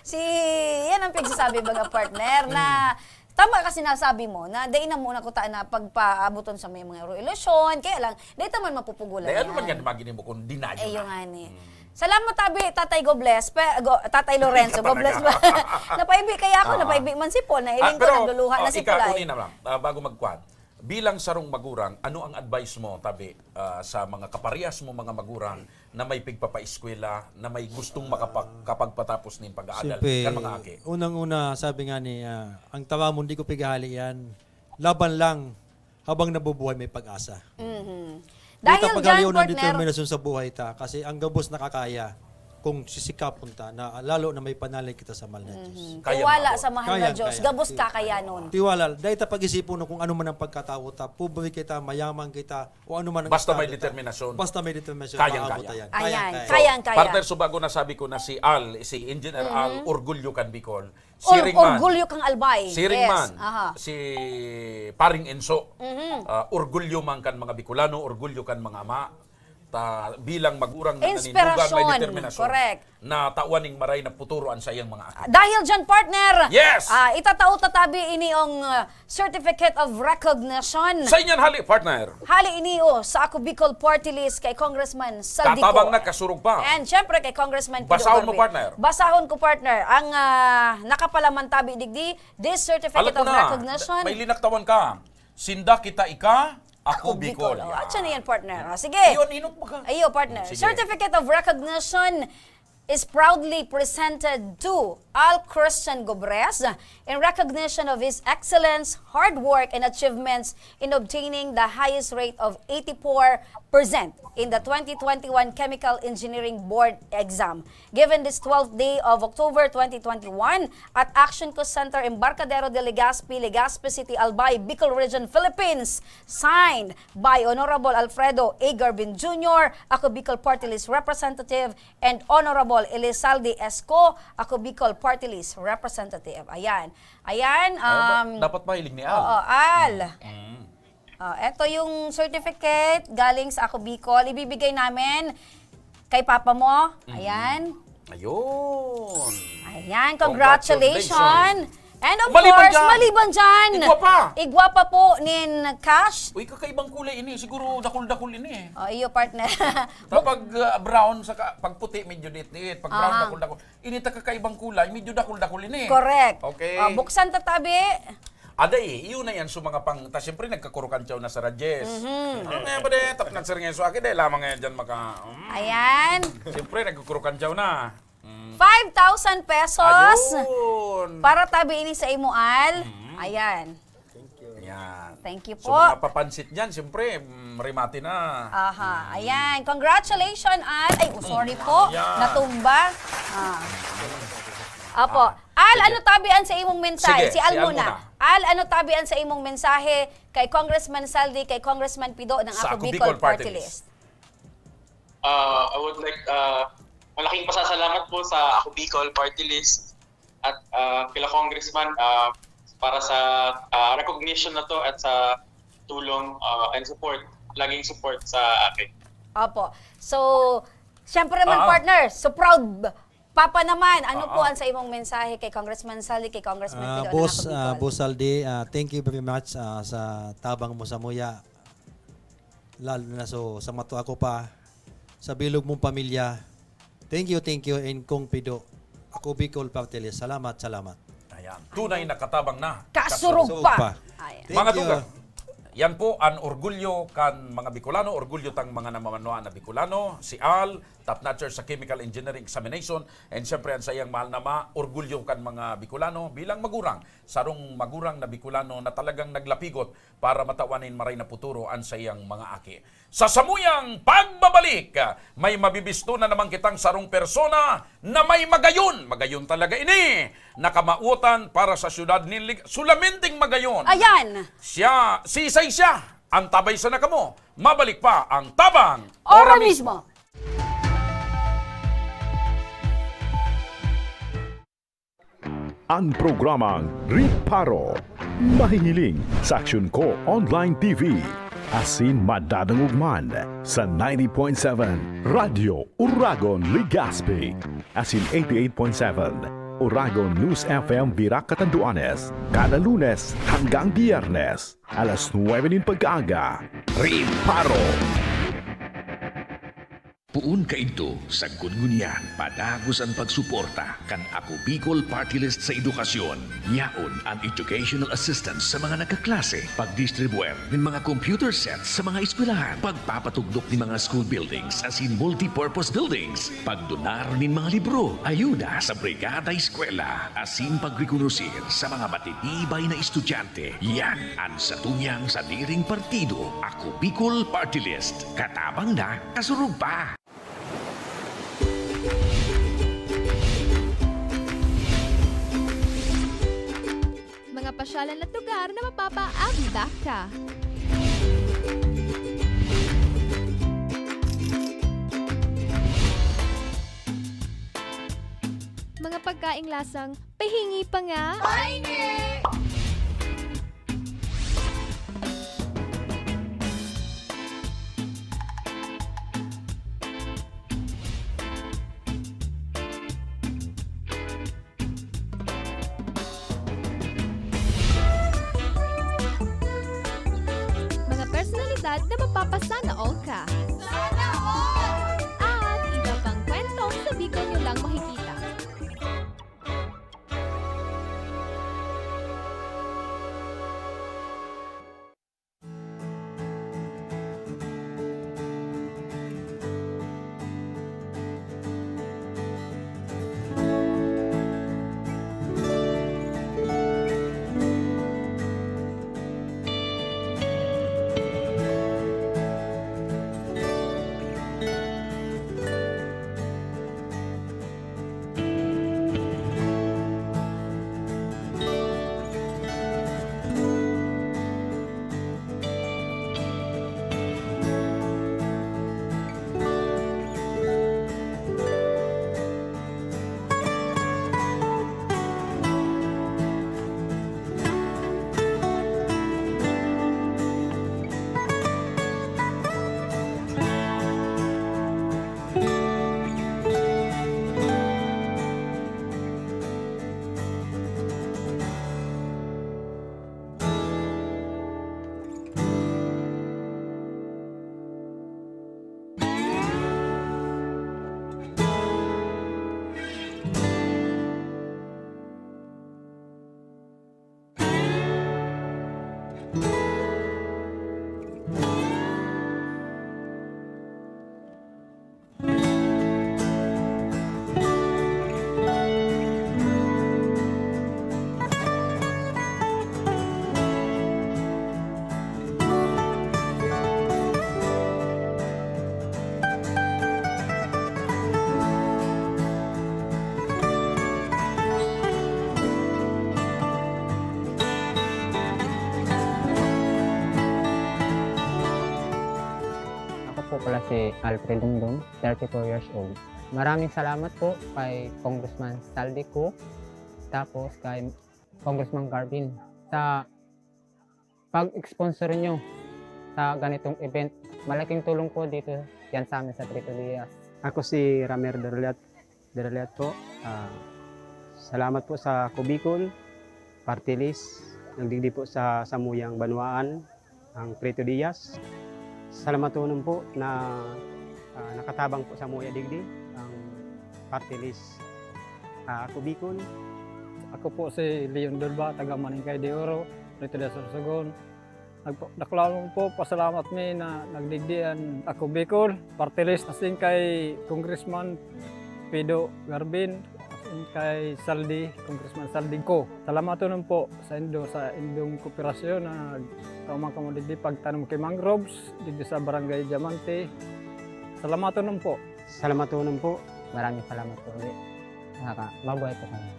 Si, yan ang pagsasabi, baga, partner, na Mm. tama kasi nasabi mo, na dahil na muna ko ta na pagpaabuton sa may mga relasyon, kaya lang, dahil ta man mapupugulan Dahil ano man yan. nga, imagine mo kung dinayo Eh, yung na. nga ni. Mm. Salamat, tabi, Tatay Gobles, pe-, go-, Tatay Lorenzo, Ka talaga. Gobles ba? Napaibi kaya ako, Ah. napaibi man si Paul, nailing Ah, ko, pero, nagluluha na oh, si ika, Paul ay. uni na lang, ah, bago magkuhan. Bilang sarong magurang, ano ang advice mo, tabi, ah, sa mga kaparehas mo, mga magurang na may pigpapaeskwela, na may gustong makapag-, kapagpatapos nin pag-aaral, Siyempre, kan mga aki? unang-una, sabi nga ni, ah, ang tawa mo, hindi ko pighahalian. Laban lang. Habang nabubuhay, may pag-asa. Mhm. Di Dahil ta dyan, pagaliw ng partner. determinasyon sa buhay ta, kasi ang gabos nakakaya. kung sisikapon ta na lalo na may panalig kita sa mahal na Diyos. Mhm. Kayang Tiwala maabot. sa mahal na Kayang Diyos, kaya. gabos Tiwala. kakayanon. Tiwala, dahil ta pag-isipon no kung ano man ang pagkatao ta, pobre kita, mayaman kita, o ano man ang Basta may estado ta. determinasyon. Basta may determinasyon, Kayang maabot kaya. ta yan. Ayan, Kayang kaya. kayang kaya. Partner, so bago nasabi ko na si Al, si Engineer Al, Mhm. orgulyo kan Bicol. Or-, Siring man. orgulyo kang Albay. Siring Yes, man. aha. Si Paring Enzo. Mhm. Ah, orgulyo man kan mga Bicolano, orgulyo kan mga ama. Ta, bilang magurang na nanindugan, may Inspirasyon. determinasyon. Correct. Na tawan ning maray na puturo an saiyang mga aki. Dahil dyan, partner, Yes! ah, itatao ta tabi ini ang, ah, Certificate of Recognition. Sa inyan hali, partner. Hali ini, oh, sa Ako Bicol Party List kay Congressman Saldico. Katabang na, kasurog pa. And syempre kay Congressman Pido Basahon mo, Garvin. partner. Basahon ko, partner. Ang, ah, nakapalaman tabi digdi, this Certificate Alam ko of na, Recognition. may linaktawan ka. Sinda kita ika, ako Ako Bicol. Bicol. Oh, Yan. atyan na yan, partner. Oh, sige. Ayun, inot mo ka. Ayo, partner. Sige. Certificate of Recognition is proudly presented to Al Christian Gobres in recognition of his excellence, hard work, and achievements in obtaining the highest rate of eighty-four percent in the twenty twenty-one Chemical Engineering Board exam, given this twelfth day of October twenty twenty-one at Action Co Center, Embarcadero de Legazpi, Legazpi City, Albay, Bicol Region, Philippines. Signed by Honorable Alfredo A. Garvin Junior, Ako Bicol Party List Representative, and Honorable Elizalde Esco, Ako Bicol Party List Representative. Ayan. Ayan, Ay, da-, um, dapat mahiling ni Al. Oo, Al. Mm. Oh, eto yung certificate galing sa Ako Bicol. Ibibigay namin kay papa mo. Mm. Ayan. Ayun. Ayan, Congratulations. congratulations. And of Maliban course, dyan. maliban dyan, Igwa pa. igwa pa po nin cash. Uy, kakaibang kulay ini. Siguro dakul-dakul ini eh. Oh, iyo, partner. Kapag ah, brown, saka pag puti, medyo dit-dit. Pag brown, Aha. dakul-dakul. Ini ta kakaibang kulay, medyo dakul-dakul ini. Correct. Okay. Oh, buksan ta tabi. Aday, iyo na yan. So mga pang, ta siyempre nagkakurukantyaw na sa radjes. Mhm. Ano na yan ba de? Tap nagsiringeso aki, dahil lamang ngayon dyan maka... mm. Ayan. Siyempre, nagkakurukantyaw na. Mm. Five thousand pesos. Ayun. Para tabi ini sa imo, Al. Mhm. Ayan. Thank you. Ayan. Thank you So, po. mga papansit dyan, siyempre, mm, remate na. Aha, Mm. ayan. Congratulations, Al. Ay, oh, sorry Mm, po. ayan. Natumba. Ah. Opo. Ah, Al, sige. ano tabi an sa imong mensahe? Sige, Si Al si Al muna. muna. Al, ano tabi an sa imong mensahe kay Congressman Saldi, kay Congressman Pido ng Sa Ako Ako Bicol Bicol Party Party List? List? Ah, I would like, ah, malaking pasasalamat po sa Ako Bicol Party List at, ah, kila Congressman, ah, para sa, ah, recognition na to at sa tulong, ah, and support, laging support sa akin. Opo. So, syempre naman, Ah, ah. partner, so proud. Papa naman, ano Ah, po ah. ang sa imong mensahe kay Congressman Saldi, kay Congressman Ah, Pido ng Boss, Ako ah, Bicol? Boss Saldi, ah, thank you very much, ah, sa tabang mo sa muya. Lalo na so, sa matua ko pa, sa bilog mong pamilya. Thank you, thank you, and Kong Pido. Ako Bicol Party List. Salamat, salamat. Ayan. Tunay na katabang na. Kasurog Kasurog pa. pa. Ayan. Thank Mga you. tugang, yan po ang orgulyo kan mga Bicolano, orgulyo tang mga namamanuan na Bicolano, si Al, top notcher sa Chemical Engineering Examination, and syempre ang saiyang mahal na ama, orgulyo kan mga Bicolano bilang magurang, sarong magurang na Bicolano na talagang naglapigot para matawan nin maray na puturo an saiyang mga aki. Sa samuyang pagbabalik, may mabibisto na naman kitang sarong persona na may magayon, magayon talaga ini, na kamawotan para sa syudad nin Lig-, solamenting magayon. Ayan. Siya, sisay siya, antabay sana kamo. Mabalik pa ang Tabang Ora Ora mismo. mismo. An programang Riparo, mahihiling sa Aksyon Ko Online T V, asin madadangog man sa ninety point seven Radyo Uragon Legazpi, asin eighty-eight point seven Uragon News F M Virac Catanduanes, kada Lunes hanggang Biyernes, alas nuebe nin pagkaaga. Riparo! Poon kaidto, sagkod ngunyan, padagos an pagsuporta kan Ako Bicol Party List sa edukasyon. Yaon an educational assistance sa mga nagkaklase, pagdistribuer nin mga computer sets sa mga eskwelahan, pagpapatugdok nin mga school buildings asin multipurpose buildings, pagdonar nin mga libro, ayuda sa Brigada Eskwela, asin pagrekonosir sa mga matitibay na estudyante. Yan an satuyang sadiring partido, Ako Bicol Party List. Katabang na, kasurog pa! pasyalan at lugar na mapapaabot ka. Mga pagkaing lasang pahingi pa nga. Pahingi! Mga personalidad na mapapasana all ka. Sana all! At iba pang kwentong sa Bicol nyo lang makikita. Ako po pala si Alfred Dongdong, thirty-four years old. Maraming salamat po kay Congressman Saldi Co, tapos kay Congressman Garvin sa pag-sponsor nyo sa ganitong event. Malaking tulong po dito yan sa amin sa Trito Diaz. Ako si Ramer Dorliat, Dorliat po. Ah, salamat po sa Ako Bicol Party List. Nagdigdi po sa samuyang banwaan ang Trito Diaz. Salamatonon po na, ah, nakatabang po samuya digdi ang Party List, ah, Ako Bicol. Ako po si Leon Dolba, taga Maningkay de Oro, Trito Diaz, Sorsogon. Nagpa-, dakulanon po, pasalamat mi na nagdigdi an Ako Bicol Party List, asin kay Congressman Pido Garvin, asin kay Saldi, Congressman Saldi Co. Salamatonon po saindo sa indong kooperasyon na nagtao man kamo digdi pagtanom ki mangroves digdi sa Barangay Diamante. Salamatonon po. Salamatonon po. Maraming salamat po ulit. Nakaka-, mabuhay po kami.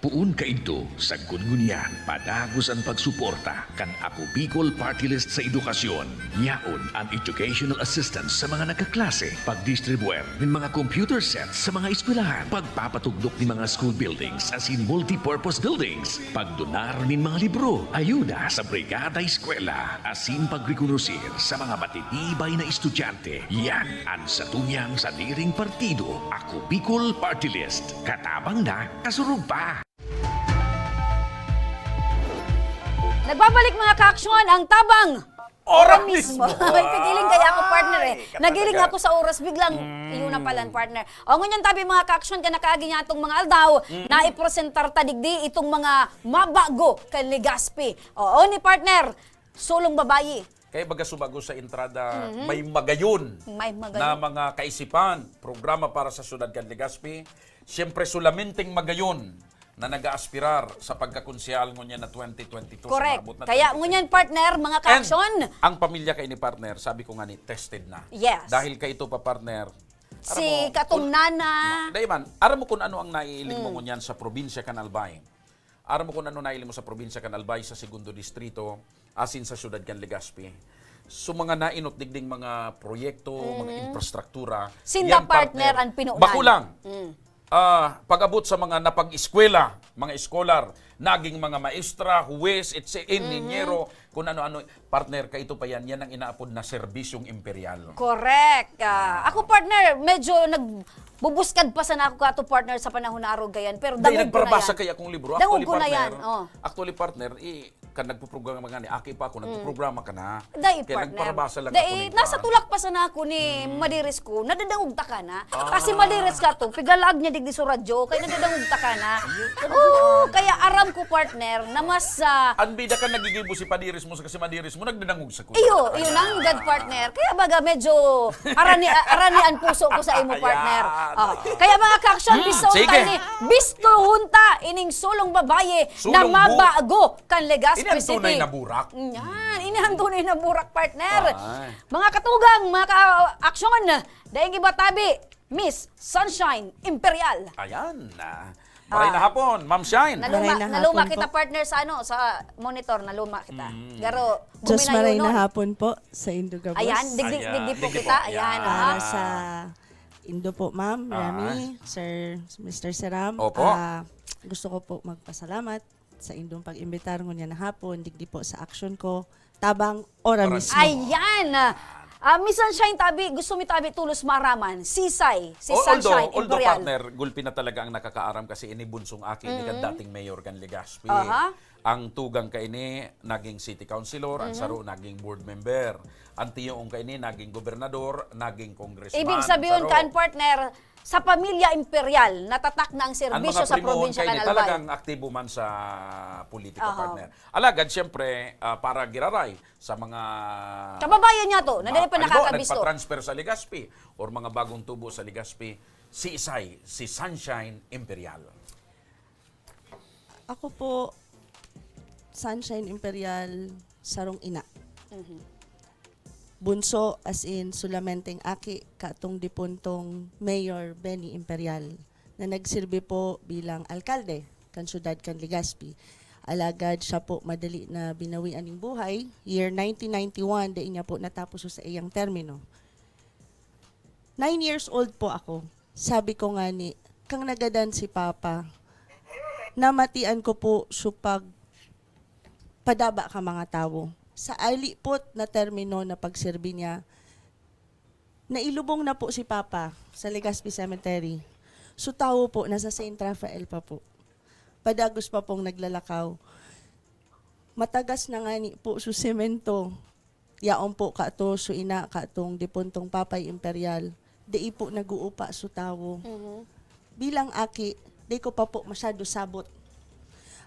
Poon kaidto, sagkod ngunyan, padagos an pagsuporta kan Ako Bicol Party List sa edukasyon. Yaon an educational assistance sa mga nagkaklase, pagdistribuer nin mga computer sets sa mga eskwelahan, pagpapatugdok nin mga school buildings asin multipurpose buildings, pagdonar nin mga libro, ayuda sa Brigada Eskwela, asin pagrekonosir sa mga matitibay na estudyante. Yan an satuyang sadiring partido, Ako Bicol Party List. Katabang na, kasurog pa! Nagbabalik, mga ka-aksyon, ang Tabang Ora mismo. May pigiling kaya ako, partner, eh. Ay, katalaga. Nagiling ako sa oras, biglang, Mm. yun na pala, partner. O, ngunyan tabi, mga ka-aksyon, kan nakaagi niya itong mga aldaw, Mm. na ipresentar ta digdi itong mga mabago kan Legazpi. Oo, ni partner, Sulong Babayi. Kaya baga subago sa entrada, Mhm. may magayon May magayon. na mga kaisipan, programa para sa syudad kan Legazpi. Siyempre, solamente magayon na nag-aaspirar sa pagkakonsehal ngunyan na twenty twenty-two sa Correct. maabot na Kaya twenty twenty-two. Ngunyan, partner, mga And ka-aksyon. Ang pamilya kaini, partner, sabi ko nga ni, tested na. Yes. Dahil kaito pa, partner, Si aram mo, katong kun-, nana. ma-, dai man, aram mo kung ano ang naiiling mo Mm. ngunyan sa probinsya kan Albay. Aram mo kung ano nailing mo sa probinsya kan Albay, sa Segundo Distrito, asin sa siyudad kan Legazpi. So, mga nainot digding mga proyekto, mga Mhm. infrastruktura, Sinda, yan, partner, partner. ang pinunan. Bako lang. Mm. Ah, pag-abot sa mga napag-eskwela, mga eskolar, naging mga maestra, huwes, et cetera, Mhm. inhinyero, kung ano-ano, partner, kaito pa yan, yan ang inaapod na serbisyong imperial. Correct. Ah, Ah. ako, partner, medyo nagbubuskad pa sana ako kato, partner, sa panahon na arog kayan, pero Dahil dangog ko na nagparbasa yan. kaya akong libro. Dangog Actually, ko na partner, yan, oh. actually, partner, i-, kan nagpuprograma ka ni, aki pa ako, Mm. nagpuprograma ka na. Dai, Kaya partner. nagparabasa lang Dai, ako ning nasa kuwan. tulak pa sana ako ni Mm. Madiris ko, nadadangog ta ka na. Ah. Kasi Madiris ka to, pigalaag niya digdi sa radyo, kaya nadadangog ta ka na. Ayun, talaga. Oo, kaya aram ko, partner, na mas, ah, Ang bida ka nagigibo si Padiris mo, kasi Madiris mo, nagdadangog sa kuwan. Iyo, iyo nang gad, partner. Kaya baga medyo arani, arani ang puso ko sa imo, partner. Ayan. Oh. Kaya mga ka-aksyon, Hmm, bisto sige. ta ni, bistohon ta ining sulong babaye na Sulong bu- mabago kan Legazpi Ini ang tunay City. na burak. Yan, ini ang tunay na burak, partner. Ay. Mga katugang, mga ka-aksyon, daing iba tabi, Miss Sunshine Imperial. Ayan. Ah, maray na Ah. hapon, Ma'am Shine. Naluma, Maray na naluma hapon kita, po. partner, sa ano, sa monitor, naluma kita. Mm. Garo, Diyos, guminayo maray na nun. hapon po sa indo gabos. Ayan, digdi, Ayan, digdi po digdi kita. po. Ayan, Ayan. Para aha. sa indo po, Ma'am, Ah. Rami, Sir, Mister Seram, Opo. ah, gusto ko po magpasalamat sa indong pag-imbitar ngunyan na hapon, digdi po sa aksyon ko, tabang ora Ora mismo. mismo. Ayan! Ah, Miss Sunshine, tabi, gusto mi tabi tolos maaraman. Sisay, si O-, although, Sunshine although, Imperial. partner, gulpi na talaga ang nakakaaram kasi ini bunsong aki ni Mm. dating mayor kan Legazpi. Aha. Ang tugang kaini naging city councilor, ang Mhm. saro naging board member. Ang tiyoong kaini naging gobernador, naging congressman, Ibig sabihin, saro. kan partner, sa pamilya imperial, natatak na ang Ang serbisyo mga sa primohon probinsya kaini kan Albay. talagang aktibo man sa politika, Aha. partner. Alagad, siyempre, ah, para giraray sa mga Kababayan niya to, na dili pa ba-, halimbawa, nakakabisto. nagpa-transfer sa Legazpi or mga bagong tubo sa Legazpi, si Isay, si Sunshine Imperial. Ako po, Sunshine Imperial, sarong ina. Mhm. Bunso, as in, solamenteng aki, katong dipuntong Mayor Benny Imperial, na nagsirbi po bilang alkalde kan siyudad kan Legazpi. Alagad siya po madali na binawian ning buhay. Year nineteen ninety-one, dai niya po natapos sa iyang termino. Nine years old po ako. Sabi ko ngani, "Kang nagadan si Papa, namatian ko po su pagpadaba ka mga tawo." Sa alipot na termino na pagserbi niya, nailubong na po si Papa sa Legazpi Cemetery. Su tawo po, nasa Saint Raphael pa po. Padagos pa pong naglalakaw. Matagas na ngani po su semento. Yaon po kato su ina, katong dipuntong Papay Imperial. Dai po nag-uupa su tawo. Mhm. Bilang aki, di ko pa po masyado sabot.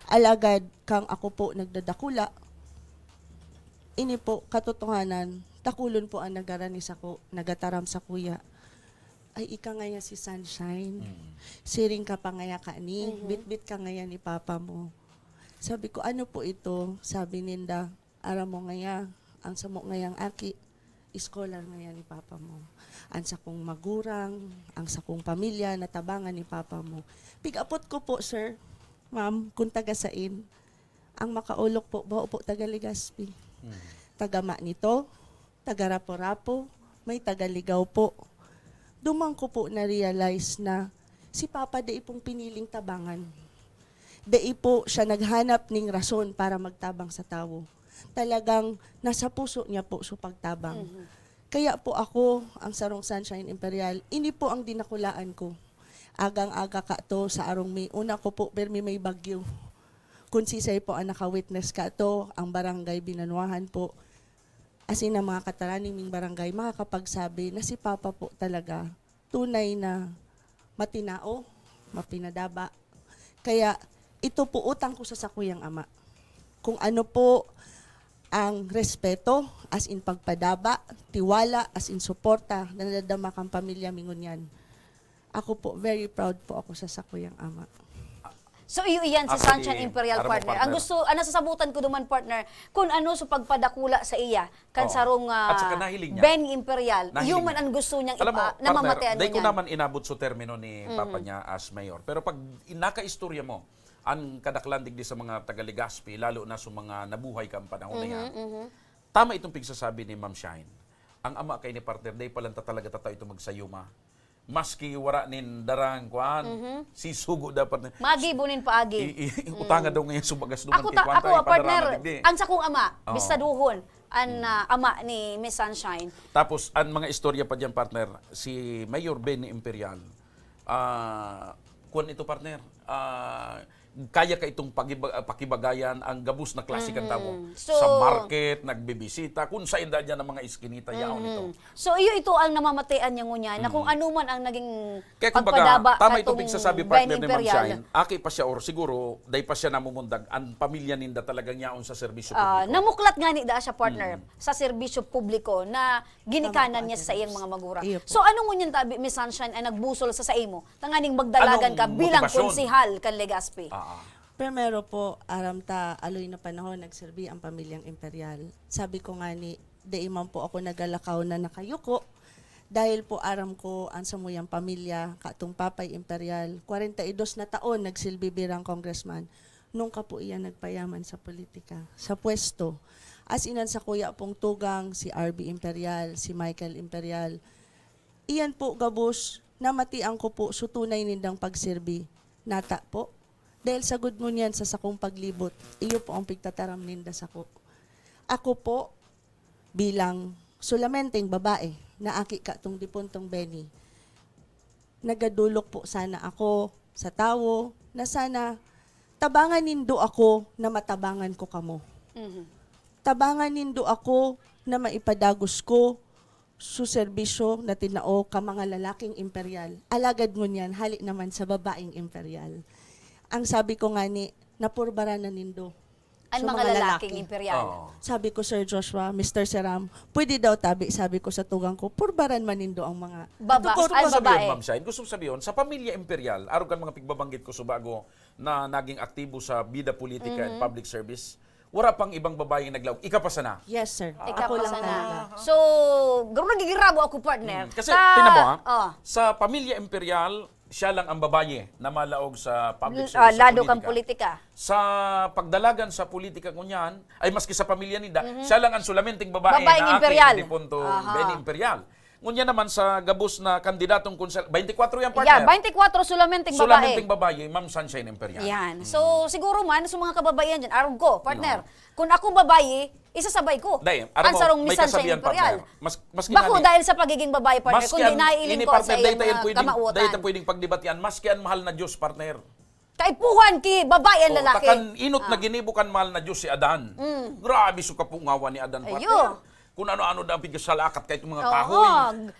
Alagad kang ako po nagdadakula, ini po, katotohanan, takulon po ang nagarani sako, nagataram sakuya. "Ay, ika ngaya si Sunshine. Mm. Siring ka pa ngaya kani, Mhm. bitbit ka ngaya ni papa mo." Sabi ko, "Ano po ito?" Sabi ninda, "Aram mo ngaya, ang samo ngayang aki, scholar ngaya ni papa mo. Ang sakong magurang, ang sakong pamilya, natabangan ni papa mo." Pig-apot ko po, sir, ma'am, kung taga sain. Ang makaolok po, bao po taga Legazpi. Mm. Taga Manito, taga Rapu-Rapu, may taga Ligao po. Duman ko po na-realize na si Papa dai pong piniling tabangan. Dai po siya naghanap ning rason para magtabang sa tawo. Talagang nasa puso niya po su pagtabang. Mhm. Kaya po ako, ang sarong Sunshine Imperial, ini po ang dinakulaan ko. Agang-aga kato sa arong May, una ko po, pirmi may bagyo. Kun sisay po ang naka-witness kato, ang barangay Binanuahan po, asin ang mga kataraning ming barangay, makakapagsabi na si Papa po talaga tunay na matinao, mapinadaba. Kaya ito po utang ko sa sakuyang ama. Kung ano po Ang respeto, as in pagpadaba, tiwala, as in suporta na nadadama kan pamilya mi ngunyan. Ako po, very proud po ako sa sakuyang ama. So, iyo iyan si Actually, Sunshine Imperial, aram mo, partner. Ang partner. gusto, ang nasasabutan ko duman, partner, kung ano sa pagpadakula sa iya, kan Oo. sarong ah, At saka nahiling niya. Benny Imperial, Nahiling iyo man niya. Ang gusto niyang Alam mo, ipa, partner, namamatean mo dahil ko niyan. Naman inabot sa termino ni Papa niya as mayor. Pero pag nakaistorya mo, ang kadaklan digdi sa mga taga-Legazpi, lalo na sa mga nabuhay ka ang panahon na yan, tama itong pigsasabi ni Ma'am Shine. Ang ama kay ni partner, dahil palang ta talaga tataw ito magsayuma. Maski wara nin darang kuan, sisugo dapat na. Magibo nin paagi. I, i, utanga daw ngayon subagas duman Ako, kay ta, Kwanta, ako ipadarama partner, digdi. Ang sakong ama, Oo. bistaduhon, ang ah, ama ni Miss Sunshine. Tapos, ang mga istorya pa dyan, partner, si Mayor Benny Imperial, ah, kuwan ito, partner, ah, kaya ka itong pagiba- pakibagayan ang gabos na klase kan tawo. So, Sa market, nagbibisita, kung saan daan dyan ang mga iskinita, yaon ito. So, iyo ito ang namamatean niya ngunyan, na kung ano man ang naging Kaya kumbaga, pagpadaba tama itong katong pigsasabi, Benny partner, ni Ma'am Imperial. Shine, aki pa siya or siguro, dahil pa siya namumundag, ang pamilya ninda talagang yaon sa serbisyo Ah, publiko. Namuklat nga ni daa siya, partner, sa serbisyo publiko na ginikanan Tama po, niya sa iyang Attorney. Mga magura. Iyo po. So, ano ngunyan tabi, Miss Sunshine, ang nagbusol sa saimo? Tanganing magdalagan Anong ka bilang motibasyon? Konsehal kan Legazpi. Ah, ah. Primero po, aram ta, aloy na panahon, nagserbi ang pamilyang Imperial. Sabi ko nga ni, dai man po ako nagalakaw na nakayuko. Dahil po aram ko ang samuyang pamilya, katong Papay Imperial, kwarenta y dos na taon nagsilbi birang congressman. Nung ka po iyan nagpayaman sa politika, sa pwesto. As in, ang sakuya pong tugang, si R B Imperial, si Michael Imperial. Iyan po, gabos, namatian ko po, so tunay nindang pagserbi. Nata po. Dahil sagod ngunyan sa sakong paglibot, iyo po ang pigtataram ninda sako. Ako po, bilang solamenteng babae na aki katong dipuntong Benny, nagadolok po sana ako sa tawo na sana tabangan nindo ako na matabangan ko kamo. Tabangan nindo ako na maipadagos ko su serbisyo na tinao ka mga lalaking Imperial. Alagad ngunyan, hali naman sa babaeng Imperial. Ang sabi ko nga ni, napurbaran na nindo. Ang So, mga mga lalaking lalaki. Imperial. Oo. Sabi ko, "Sir Joshua, Mister Seram, pwede daw tabi," sabi ko sa tugang ko, "purbaran man nindo ang mga." Baba-, Ito po, ay, Gusto ko sabihin, babae. Ma'am Shine, gusto ko sabihin, sa pamilya imperial, arog kan mga pigbabanggit ko subago na naging aktibo sa bida politika and public service, wala pang ibang babaeng naglaog. Ika pa sana. Yes, sir. Ika Ako pa lang sana. talaga. So, garo nagigirabo ako, partner. Mm, kasi, Sa- tingnan mo, ha? Oh. Sa pamilya imperial, siya lang ang babae na malaog sa public L- service, ah, lado sa kang politika. politika. Sa pagdalagan sa politika ngunyan, ay maski sa pamilya ninda, siya lang ang solamenteng babae Babaeng na aki imperial. ni Punto Aha. Benny Imperial. Ngunyan naman sa gabos na kandidatong konsel, twenty-four yan, Yeah, partner. twenty-four solamenteng babae. Solamenteng babae, Ma'am Sunshine Imperial. Yan. So, siguro man, sa mga kababaihan dyan, arog ko, partner, kung ako babae, isasabay ko. Dahil, Ang alam mo, sarong may Miss Sunshine kasabihang, Imperial. Partner. Mas, mas Bako kinani- dahil sa pagiging babae, partner, Maski kundi ang, naiiling ini, ko partner, sa dahil iyang tayo mga pwedeng, kamauotan. dahil tayo pwedeng pagdebatian, maski ang mahal na Diyos, partner. Kaipuhan ki babae ang Oo, lalaki. Takan inot na ginibo kan mahal na Diyos si Adan. Grabe so kapungawan ni Adan, Ayun. partner. Kung ano-ano daw ang pigkasalakat kahit mga Oo. kahoy.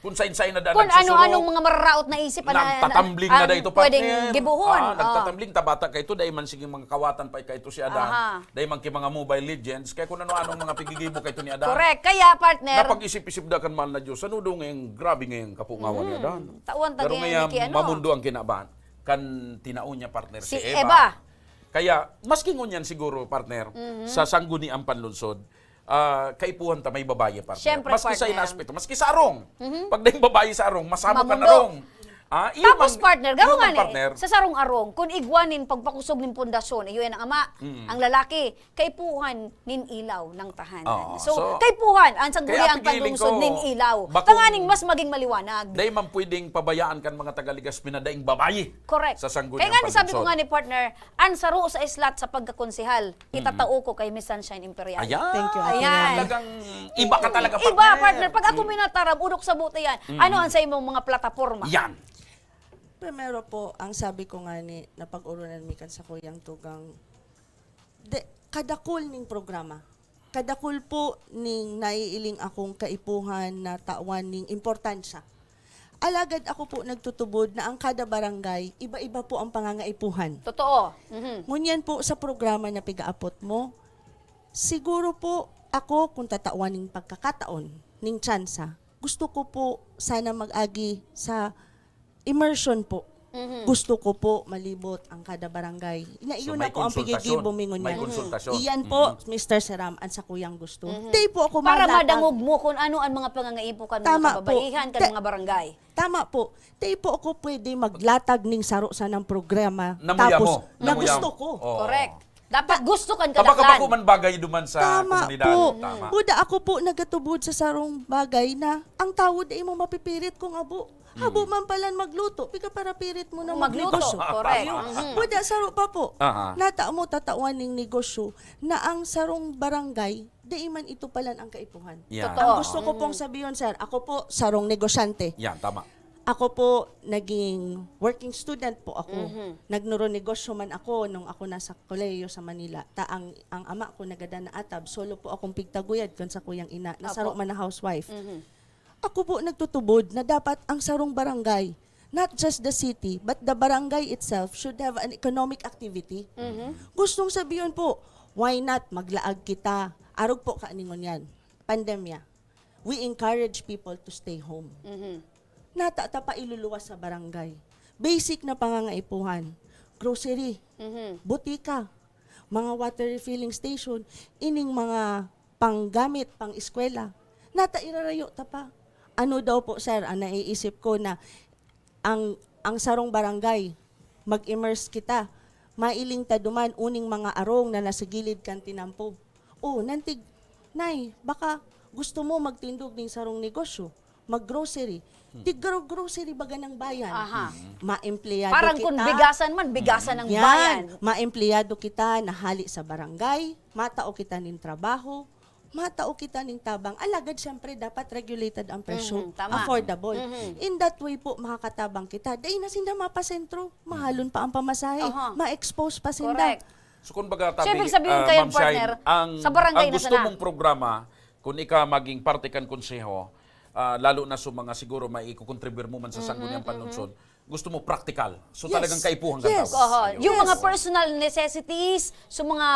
Kung sain-sain na daan Kung nagsusurog. ano-anong mga mararaot na isip na, na, Nagtatambling na ang dahil ito, pwedeng partner. gibuhon. Ah, Oo. Nagtatambling tabata kaito, dahil man sige mga kawatan pa kaito si Adan. Aha. Dahil man ki mga Mobile Legends, kaya kung ano-anong mga pigigibo kaito ni Adan. Correct. Kaya, partner, Napag-isip-isip da kan mahal na Diyos, ano daw ngayong grabe ngayong kapungawan ni Adan. Tawan ta Pero ganyan ngaya, ni ki ano? Mamundo ang kinaban, kan tinaon niya partner si, Si Eva. Eva. Kaya, maski ngunyan siguro partner, sa sangguniang panlungsod, ah, kaipuhan ta may babae partner. Siyempre, Maski sa partner. inaspeto, maski sa arong. Pag dahil babae sa arong, masamo kan Mamundo. arong. Ah, iyo Tapos, man- partner, garo iyo nga man, ni, partner. Sa sarong arong, kung igwa nin pagpakusog nin pundasyon, iyo yan ang ama, ang lalaki, kaipuhan nin ilaw ng tahanan. Oo, So, so, kaipuhan, ang kaya sangguniang pigiling panlungsod ko, nin ilaw. bakong Tanganing mas maging maliwanag. Dahil man pwedeng pabayaan kan mga taga-Legazpi na daing babae Correct. sa sangguniang Kaya nga ni sabi ko panlungsod. Nga ni partner, ang saro sa islat sa pagkakonsehal, itatao ko kay Miss Sunshine Imperial. Ayan. Thank you, Ate Ayan. Talagang iba ka talaga, Iba, partner. Pag ako minatarang, urok sa buta yan. Ano ang sa imong mga plataporma? Yan. Primero po, ang sabi ko nga ni, napag-urunan mi kan sakuyang tugang, de, kadakul ning programa. Kadakul po ning naiiling akong kaipuhan na tawan ning importansya. Alagad ako po nagtutubod na ang kada barangay, iba-iba po ang pangangaipuhan. Totoo. Mhm. Ngunyan po sa programa na pigaapot mo, siguro po Ako, kung tatawan ning pagkakataon, ning tsansa, gusto ko po sana mag-agi sa immersion po. Mhm. Gusto ko po malibot ang kada barangay. Na So, iyon may ako ang konsultasyon. Pigigibo mi ngunyan. May konsultasyon. Iyan po, Mhm. Mister Seram, ang sakuyang gusto. Mhm. Di po ako Para malatag. Madangog mo kung ano ang mga pangangaipo kan mga Tama po. kababaihan, kan Te-, mga barangay. Tama po. Di po ako pwede maglatag ning saro sanang programa. Namuya Tapos, mo. na Namuya gusto mo. ko. Oo. Correct. Dapat gusto kan Tabaka kadaklan. Bako man bagay duman sa Tama komunidad. po. Tama. Buda ako po nagatubod sa sarong bagay na ang tawo dai mo mapipirit kung abo. Habo Mm. man palan magluto, piga para pirit mo na Magluto, magnegosyo. correct. Tama. Mhm. Buda saro pa po. Aha. Nata mo tatawan ning negosyo na ang sarong barangay, dai man ito palan ang kaipuhan. Yan. Totoo. Ang gusto ko pong Mhm. sabiyon, sir, ako po, sarong negosyante. Yan, tama. Ako po, naging working student po ako. Mhm. Nagnuronegosyo man ako nung ako nasa kolehiyo sa Manila. Ta ang, ang ama ko nagadan na atab, solo po akong pigtaguyad kan sakuyang ina, na Opo. saro man na housewife. Mhm. Ako po nagtutubod na dapat ang sarong barangay, not just the city, but the barangay itself should have an economic activity. Mhm. Gustong sabiyon po, why not maglaag kita? Arog po kaaningon yan, pandemya. We encourage people to stay home. Mhm. Nata ta pa iluluwas sa barangay. Basic na pangangaipuhan, grocery, Mhm. butika, mga water refilling station, ining mga panggamit, pang-eskwela. Nata irarayo ta pa. Ano daw po, sir, ang naiisip ko na ang, ang sarong barangay, mag-immerse kita. Mailing ta duman uning mga arong na nasa gilid kan tinampo. O, nantig, Nay, baka gusto mo magtindog ning sarong negosyo, mag-grocery. Hmm. Tig-gro-, grocery baga ng bayan. Aha. Mm. Maempleyado Parang kita. Kung bigasan man, bigasan ng Yan. bayan. Maempleyado kita na hali sa barangay, matao kita nin trabaho, matao kita ning tabang. Alagad, siyempre, dapat regulated ang presyo. Mhm, tama. Affordable. Mhm. In that way po, makakatabang kita. Dai na sinda mapasentro, mahalon pa ang pamasahe, Aha. ma-expose pa sinda. Correct. So, kung baga, So, tabi, ibig sabihin ah, kayo, Ma'am Shine, partner, ang, sa barangay ang na gusto sana. mong programa, kung ika maging parte kan konseho, ah, lalo na sa mga siguro maikukontribute mo man sa Mhm, Sangguniang mhm. Panlungsod, gusto mo praktikal. So, Yes. talagang kaipuhan kan Yes. tao. Oho. Ayun. Yung mga Yes. personal necessities, so mga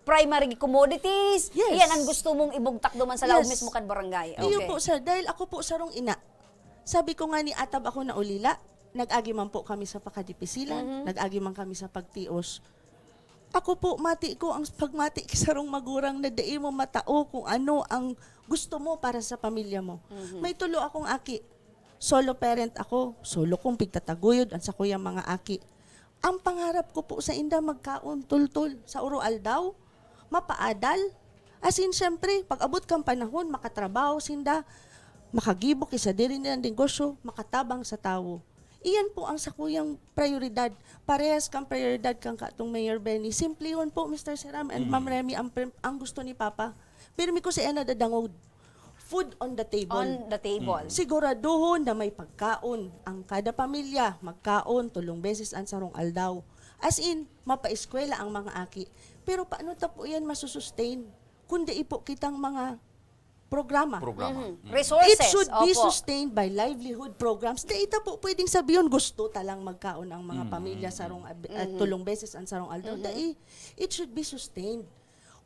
primary commodities, Yes. yan ang gusto mong ibugtak duman sa laog Yes. mismo kan barangay. Iyo Okay. po, sir. Dahil ako po sarong ina. Sabi ko nga ni atab ako na ulila, nag-agi man po kami sa pakadipisilan, Mhm. nag-agi man kami sa pagtios. Ako po, mati ko ang pagmati ki sarong magurang na dai mo matao kung ano ang gusto mo para sa pamilya mo. Mhm. May tulo akong aki. Solo parent ako. Solo kong pigtataguyod ang sakuyang mga aki. Ang pangarap ko po sa inda magkaon, tultol, sa uro-aldaw, mapaadal. As in, siyempre, pag-abot kang panahon, makatrabaho sinda, makagibo ki sadiri nilang negosyo, makatabang sa tawo. Iyan po ang sakuyang prioridad. Parehas kang prioridad kang katong Mayor Benny. Simplihon po, Mister Seram and Ma'am Mhm. Remy, ang, prim- ang gusto ni Papa. Pirmi ko si Ena dadangog. Food on the table. On the table. Mm. Siguraduhon na may pagkaon ang kada pamilya. Magkaon, tulong beses ang sarong aldaw. As in, mapaeskwela ang mga aki. Pero paano ta po yan masusustain kung dai po kitang mga programa? Programa. Mhm. Mm. Resources, It should be opo. sustained by livelihood programs. Dai ta po pwedeng sabiyon, gusto ta lang magkaon ang mga Mm, pamilya mm, sarong mm. ab-, at Mhm. tulong beses ang sarong aldaw. Mhm. Dai, it should be sustained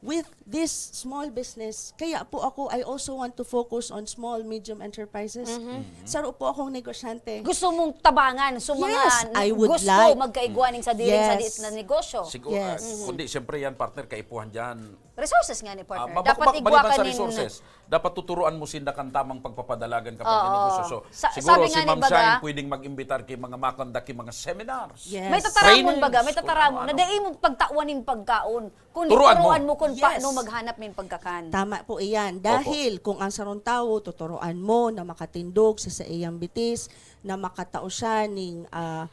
with this small business. Kaya po ako, I also want to focus on small, medium enterprises. Mhm. Mhm. Saro po akong negosyante. Gusto mong tabangan, so mga Yes, I would gusto like. magkaigwa ning sadiri, Yes. sadiri na negosyo. Siguro, Yes. ah, Mhm. kundi siyempre yan, partner, kaipuhan dyan. Resources nga ni partner. Ah, mabak-, Dapat mabak-, igwa maliban ka sa nin resources, dapat tuturuan mo sinda kan tamang pagpapadalagan kapag Oo. negosyo. So, Sa-, siguro sabi si nga ni Ma'am baga, Shine pwedeng mag-imbitar kay mga makanda, kay mga seminars. Yes. May tataramon Trainings, baga, may kung tataramon na ano-ano. dai mo pagtawan ning pagkaon, kundi Turuan mo. turuan mo kung Yes. paano maghanap ning pagkakan. Tama po iyan. Opo. Dahil kung ang sarong tawo, tuturuan mo na makatindog sa saiyang bitis, na makatao siya ning, ah,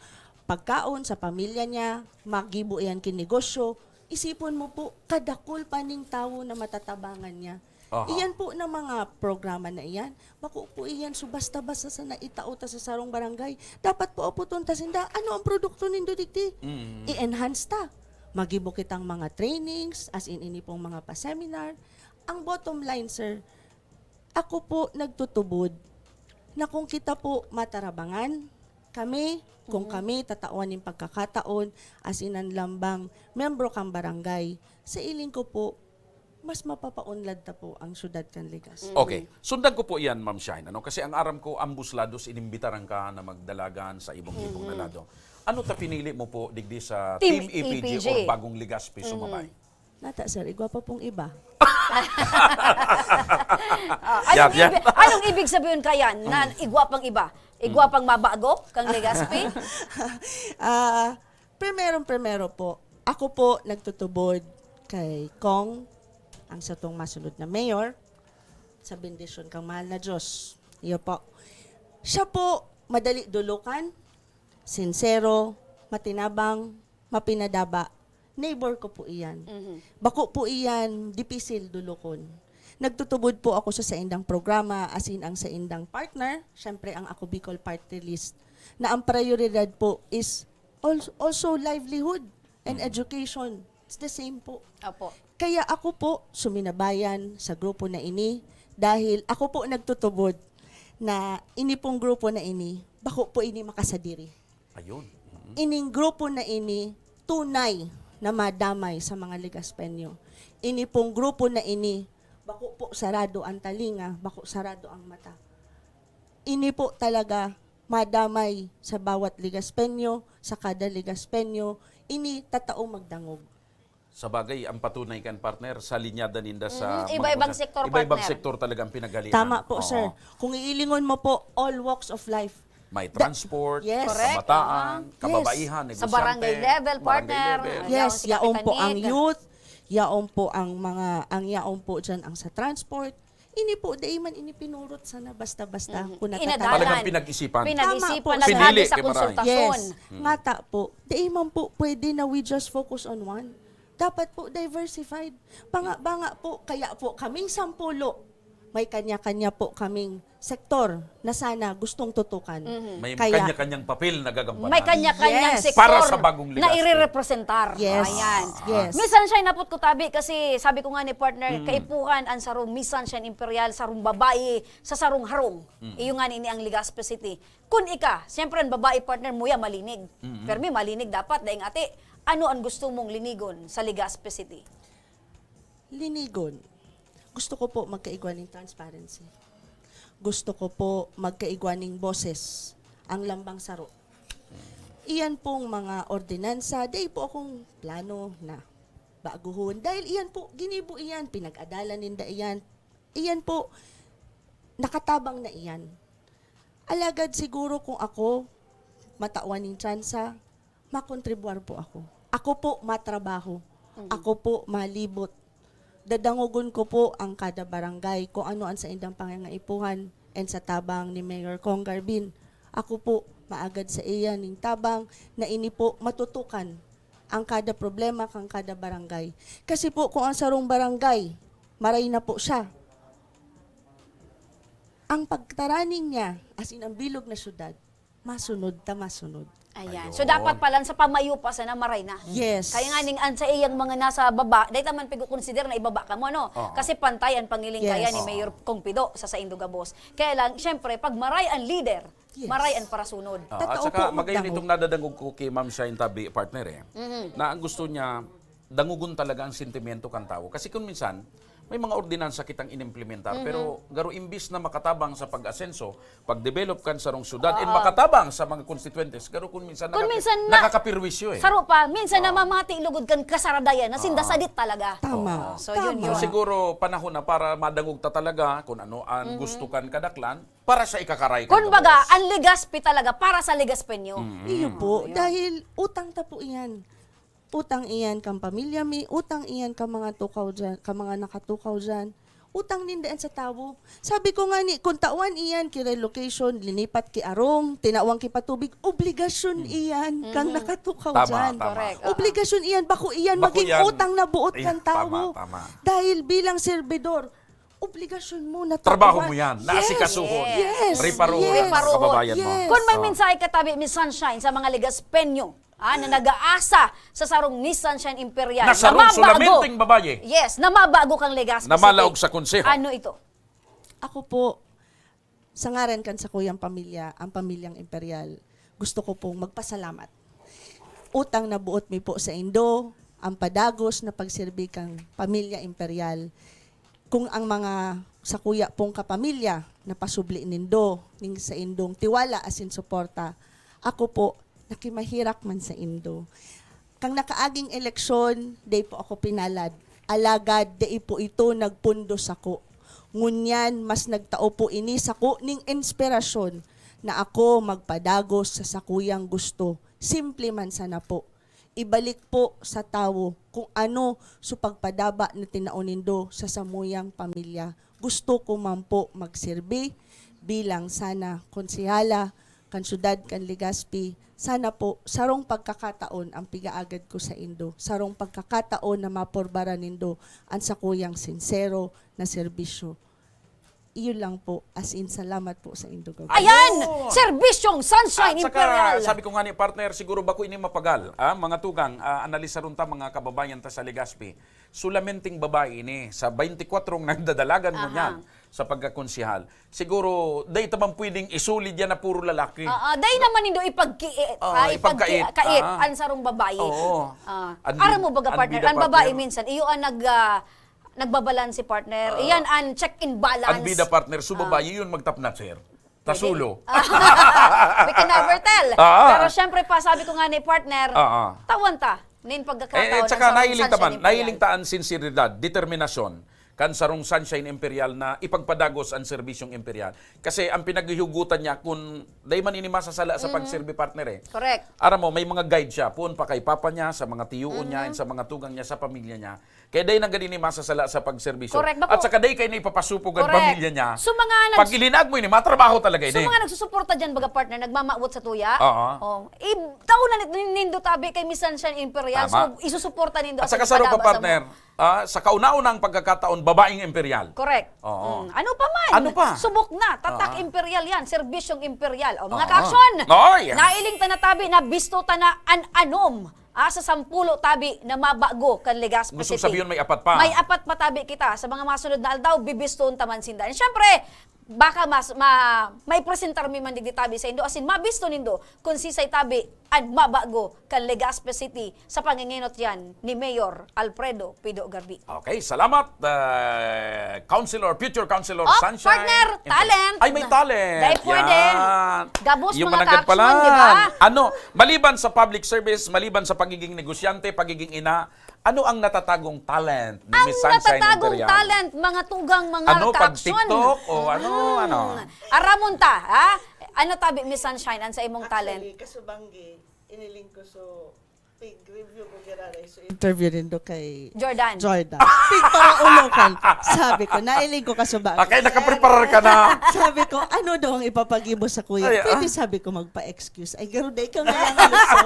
pagkaon sa pamilya niya, magibo iyan kin negosyo, isipon mo po, kadakul pa ning tawo na matatabangan niya. Aha. Iyan po na mga programa na iyan, bako po iyan, so basta-basta sa naitao ta sa sarong barangay, dapat po aputon ta sinda, ano ang produkto nindo digdi? Mm. I-enhance ta. Magibo kitang mga trainings, as in ini pong mga pa-seminar. Ang bottom line, sir, ako po nagtutubod na kung kita po matarabangan, kami, kung Mhm. kami tatawan nin pagkakataon, as in an lambang membro kang barangay, sa iling ko po, Mas mapapaunlad ta po ang syudad kan Legazpi. Okay. Sundan ko po iyan, Ma'am Shine. Ano? Kasi ang aram ko, ambos lados inimbitaran ka na magdalagan sa ibong-ibong na lado. Ano ta pinili mo po digdi sa Team Team, E P G, E P G. or Bagong Legazpi Sumabay? Nata, sir, igwa pa pong iba. Ah, anong, Yan, yan. ibig, anong ibig sabihin kaya na igwa pang iba? Igwa pang mabago kang Legazpi? Ah, primerong-primero po, ako po nagtutubod kay Kong, ang satong masunod na mayor, sa bendisyon kang mahal na Diyos. Iyo po. Siya po, madali dulukan, sinsero, matinabang, mapinadaba. Neighbor ko po iyan. Bako po iyan dipisil dulukon. Nagtutubod po ako sa saindang programa, asin ang saindang partner, syempre ang Ako Bicol Party List, na ang prioridad po is also, also livelihood and education. It's the same po. Opo. Kaya ako po suminabayan sa grupo na ini dahil ako po nagtutubod na ini pong grupo na ini, bako po ini makasadiri. Ayun. Ining grupo na ini tunay na madamay sa mga Legazpeño. Ini pong grupo na ini, bako po sarado ang talinga, bako sarado ang mata. Ini po talaga madamay sa bawat Legazpeño, sa kada Legazpeño, ini tatao magdangog. Sa bagay, ang patunay kan partner, sa linyada ninda sa Mhm. mga Iba-ibang konsep-, sektor, iba-ibang partner. sektor talaga ang pinaghalian. Tama po, Oo. sir. Kung iilingon mo po, all walks of life. May transport, Yes. Correct. kabataan, Aha. kababaihan, Sa negosyante, barangay level, barangay partner. level. Ah, Yes, yaon si yaon po Kapitanig. ang youth, yaon po ang mga, ang yaon po dyan ang sa transport. Ini po, dai man ini pinurot sana basta-basta. Mhm. Kung Inadalan. nagtatapos. Talagang pinag-isipan. Pinag-isipan Tama po, at sir. naghabi Pinili, sa kay Maray. konsultasyon. Yes. Ngata po, dai man po pwede na we just focus on one. Dapat po diversified. Banga-banga po, kaya po kaming sampulo, may kanya-kanya po kaming sektor na sana gustong tutukan. May Kaya, kanya-kanyang papel na gagampanan. May kanya-kanyang Yes. sektor Para sa bagong na Legazpi. irerepresentar. Yes. Ayan. Yes. Miss Sunshine, napot ko tabi kasi sabi ko nga ni partner, kaipuhan ang sarong Miss Sunshine Imperial, sarong babae sa sarong harong. Iyo nga nini ang Legazpi City. Kun ika, siyempre ang babae partner mo ya malinig. Pero may malinig dapat, daing ate, ano ang gusto mong linigon sa Legazpi City? Linigon. Gusto ko po magkaigwa ning transparency. Gusto ko po magkaigwa ning boses ang lambang saro. Iyan pong mga ordinansa, dai po akong plano na baguhon. Dahil iyan po, ginibo iyan, pinag-adalan ninda iyan. Iyan po, nakatabang na iyan. Alagad siguro kung ako, matawan ning tsansa, makontribuar po ako. Ako po matrabaho. Ako po malibot. Dadangogon ko po ang kada barangay kung ano ang saindang pangangaipuhan. And sa tabang ni Mayor Cong Garbin, ako po maagad sa iya ning tabang na ini po matutukan ang kada problema kang kada barangay. Kasi po kung ang sarong barangay, maray na po siya. Ang pagtaraning niya, as in ang bilog na syudad, masunod ta masunod. Ayan. Ayun. So dapat pala sa pamayo pa sana maray na. Yes. Kaya nga ning an sa iyang mga nasa baba, dahil taman pag-consider na ibaba ka mo, no? Oo. Kasi pantay ang pangiling kaya Yes. ni Mayor Cong Pido sa saindong gabos. Kaya lang, siyempre, pag maray ang leader, Yes. maray ang parasunod. Ah, Tatao at saka po, magayon magdangog. Itong nadadangog ko kay Ma'am Shine tabi, partner eh, na ang gusto niya, dangugon talaga ang sentimento kan tawo. Kasi kung minsan, may mga ordinansa kitang inimplementar, pero garo imbis na makatabang sa pag-asenso, pag-develop kan sarong syudad, and makatabang sa mga constituentes, garo kung minsan, Kung nakaka- minsan na- nakakapirwisyo eh. Saro pa, minsan namamati lugod kan kasaradayan na sinda sadit talaga. Tama. So, yun Tama. So, yun. siguro panahon na para madangog ta talaga kung ano ang gusto kan kadaklan para sa ikakaray kan Kumbaga, gabos. Ang Legazpi talaga para sa Legazpeño. Iyo po, dahil utang ta po iyan. Utang iyan kang pamilya mi, utang iyan ka mga tukaw dyan, ka mga nakatukaw dyan. Utang ninda yan sa tawo. Sabi ko nga ni, kung tawan iyan ki relocation, linipat ki arong, tinawang ki patubig, obligasyon iyan kang nakatukaw Tama, dyan. tama. Correct. Obligasyon iyan, bako iyan Bako maging iyan. Utang na buot Ay, kang tama, tawo. Tama. Dahil bilang serbidor, obligasyon mo na Trabaho tauhan. mo yan. Yes. Naasikasohon. Yes. Reparohon Yes. ang mga kababayan mo. Yes. Kung may Ah. mensahe ka tabi, Miss Sunshine, sa mga Legazpeño, ah, na nag-aasa sa sarong Miss Sunshine Imperial, Na sarong na mabago. Sulamenteng babae. Yes, na mabago kang Legazpi Na malaog City. Sa konseho. Ano ito? Ako po, sa ngaran kan sakuyang pamilya, ang pamilyang Imperial, gusto ko pong magpasalamat. Utang na buot mi po sa indo, ang padagos na pagserbi kan Pamilya Imperial. Kung ang mga sakuya pong kapamilya napasubli nindo ning saindong tiwala asin suporta, ako po, nakimaherak man saindo. Kan nakaaging eleksyon, dai po ako pinalad. Alagad, dai po ito nagpundo sako. Ngunyan, mas nagtao po ini sako ning inspirasyon na ako magpadagos sa sakuyang gusto. Simple man sana po. Ibalik po sa tawo kung ano su pagpadaba na tinao nindo sa samuyang pamilya. Gusto ko man po magserbi bilang sana konsehala kan syudad kan Legazpi. Sana po, sarong pagkakataon ang pigaagad ko saindo, sarong pagkakataon na mapurbaran nindo an sakuyang sinsero na serbisyo. Iyon lang po. As in, salamat po saindo, Gov. Ayan! Ayun! Serbisyong Sunshine At saka, Imperial! sabi ko nga ni partner, siguro bako ini mapagal, ah, mga tugang, ah, analisaron ta, mga kababayan ta sa Legazpi. Solamenteng babae ini, sa twenty-four ang nagdadalagan mo Aha. niyan sa pagkakonsehal. Siguro, dai ta man pwedeng isulid yan na puro lalaki. Oo, dai naman nindo ipagki-, Oo, ah, ipagki-, ipagkait. kait Ah. an sarong babae. Oo. Ah, Ang aram bid-, mo baga, ang partner, bida ang babae partner. minsan, iyo ang nag, ah, nagbabalanse, partner. Ah. Iyan ang check and balance. Ang bida, partner, so Ah. babae yun magtapnat, sir. Pwede. Tasulo. We can never tell. Ah. Pero syempre pa, sabi ko nga ni partner, Ah, ah. tawan ta nin pagkakataon Eh, eh, ng tsaka sarong nahiling ta Sunshine man, Imperial. nahiling ta an sinseridad, determinasyon, kan sarong Sunshine Imperial na ipagpadagos ang serbisyong imperial. Kasi ang pinaghihugutan niya, kung dai man ini masasala sa Mhm. pagserbi partner eh. Correct. Aram mo, may mga guide siya, poon pa kay papa niya, sa mga tiyoon niya, Mhm. and sa mga tugang niya, sa pamilya niya. Kaya dai nanggad ini masasala sa pagserbisyo. Correct. Bako At saka dai kayo na ipapasupog ang Correct. pamilya niya. So, mga nags- Pag ilinag mo ini, matrabaho talaga So, ini. mga nagsusuporta dyan, baga partner, nagmamawot sa tuya? Oo. Oh, i-, taon na nit-, nindo tabi kay Miss Sunshine Imperial. Tama. So, isusuporta nindo At ang saka sa pagpadaba pa, sa partner, mga ah, sa kauna-unang pagkakataon, babaeng imperial. Correct. Oo. Mm. Ano pa man? Ano pa? Subok na. Tatak Oo. imperial yan. Serbisyong imperial. O, mga Oo. kaaksyon, Oy! nailing ta na tabi, nabisto ta na an anom, ah, sa sampulo tabi na mabago kan Legazpi Gusto City. sabihin may apat pa. May apat pa tabi kita. Sa mga masunod na aldaw, bibistoon ta man sinda. And syempre, baka mas, ma-, may presentar mi man digdi tabi sa indo. Asin, mabisto nindo kung sisay tabi an mabago kan Legazpi City sa pangingenot yan ni Mayor Alfredo Pido Garbi. Okay, salamat, uh, Councilor, future Councilor Oh, Sunshine. partner, Ente- talent. Ay, may talent. Dahil pwede. Yan. Gabos Yung mga managad pala. kaaksyon, di ba? Ano, maliban sa public service, maliban sa pagiging negosyante, pagiging ina, ano ang natatagong talent ni Ang Miss Sunshine natatagong Imperial? talent, mga tugang, mga Ano, kaaksyon. pag-TikTok o ano, Mm. ano? Aramon ta, ha? Ano tabi, Miss Sunshine, ang sa imong talent? Actually, kasubanggi, iniling ko so, pig-review ko giraray so interview nindo kay Jordan. Jordan. Pigparaulokan. Sabi ko, nailing ko kasubanggi. Okay, nakapreparar ka na. Sabi ko, "Ano daw ang ipapagibo sa kuya?" Ay, ah. Pwede, sabi ko, magpa-excuse. Ay, garo, dai ka nga lang gusto.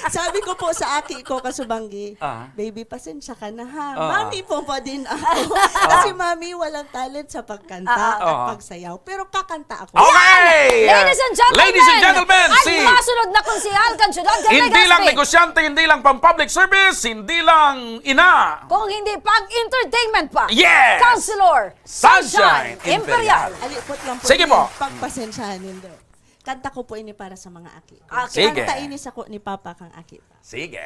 Sabi ko po sa aki ko, kasubanggi, Ah. "Baby, pasensya ka na ha. Ah. Mami po pa din ako." Kasi mami, walang talent sa pagkanta Ah. at Ah. pagsayaw. Pero kakanta ako. Okay! Yan! Ladies and gentlemen, Ladies and gentlemen, ang si masunod na konsehal kan syudad kan Hindi lang Legazpi. negosyante, hindi lang pang-public service, hindi lang ina. Kung hindi pang-entertainment pa. Yes! Councilor Sunshine Sunshine Imperial. Imperial. Alipot lang po Sige yun. po. Pagpasensyahan nindo. Kanta ko po ini para sa mga aki ko. Okay. Sige. Kanta ini sako ni Papa kang aki ko. Sige.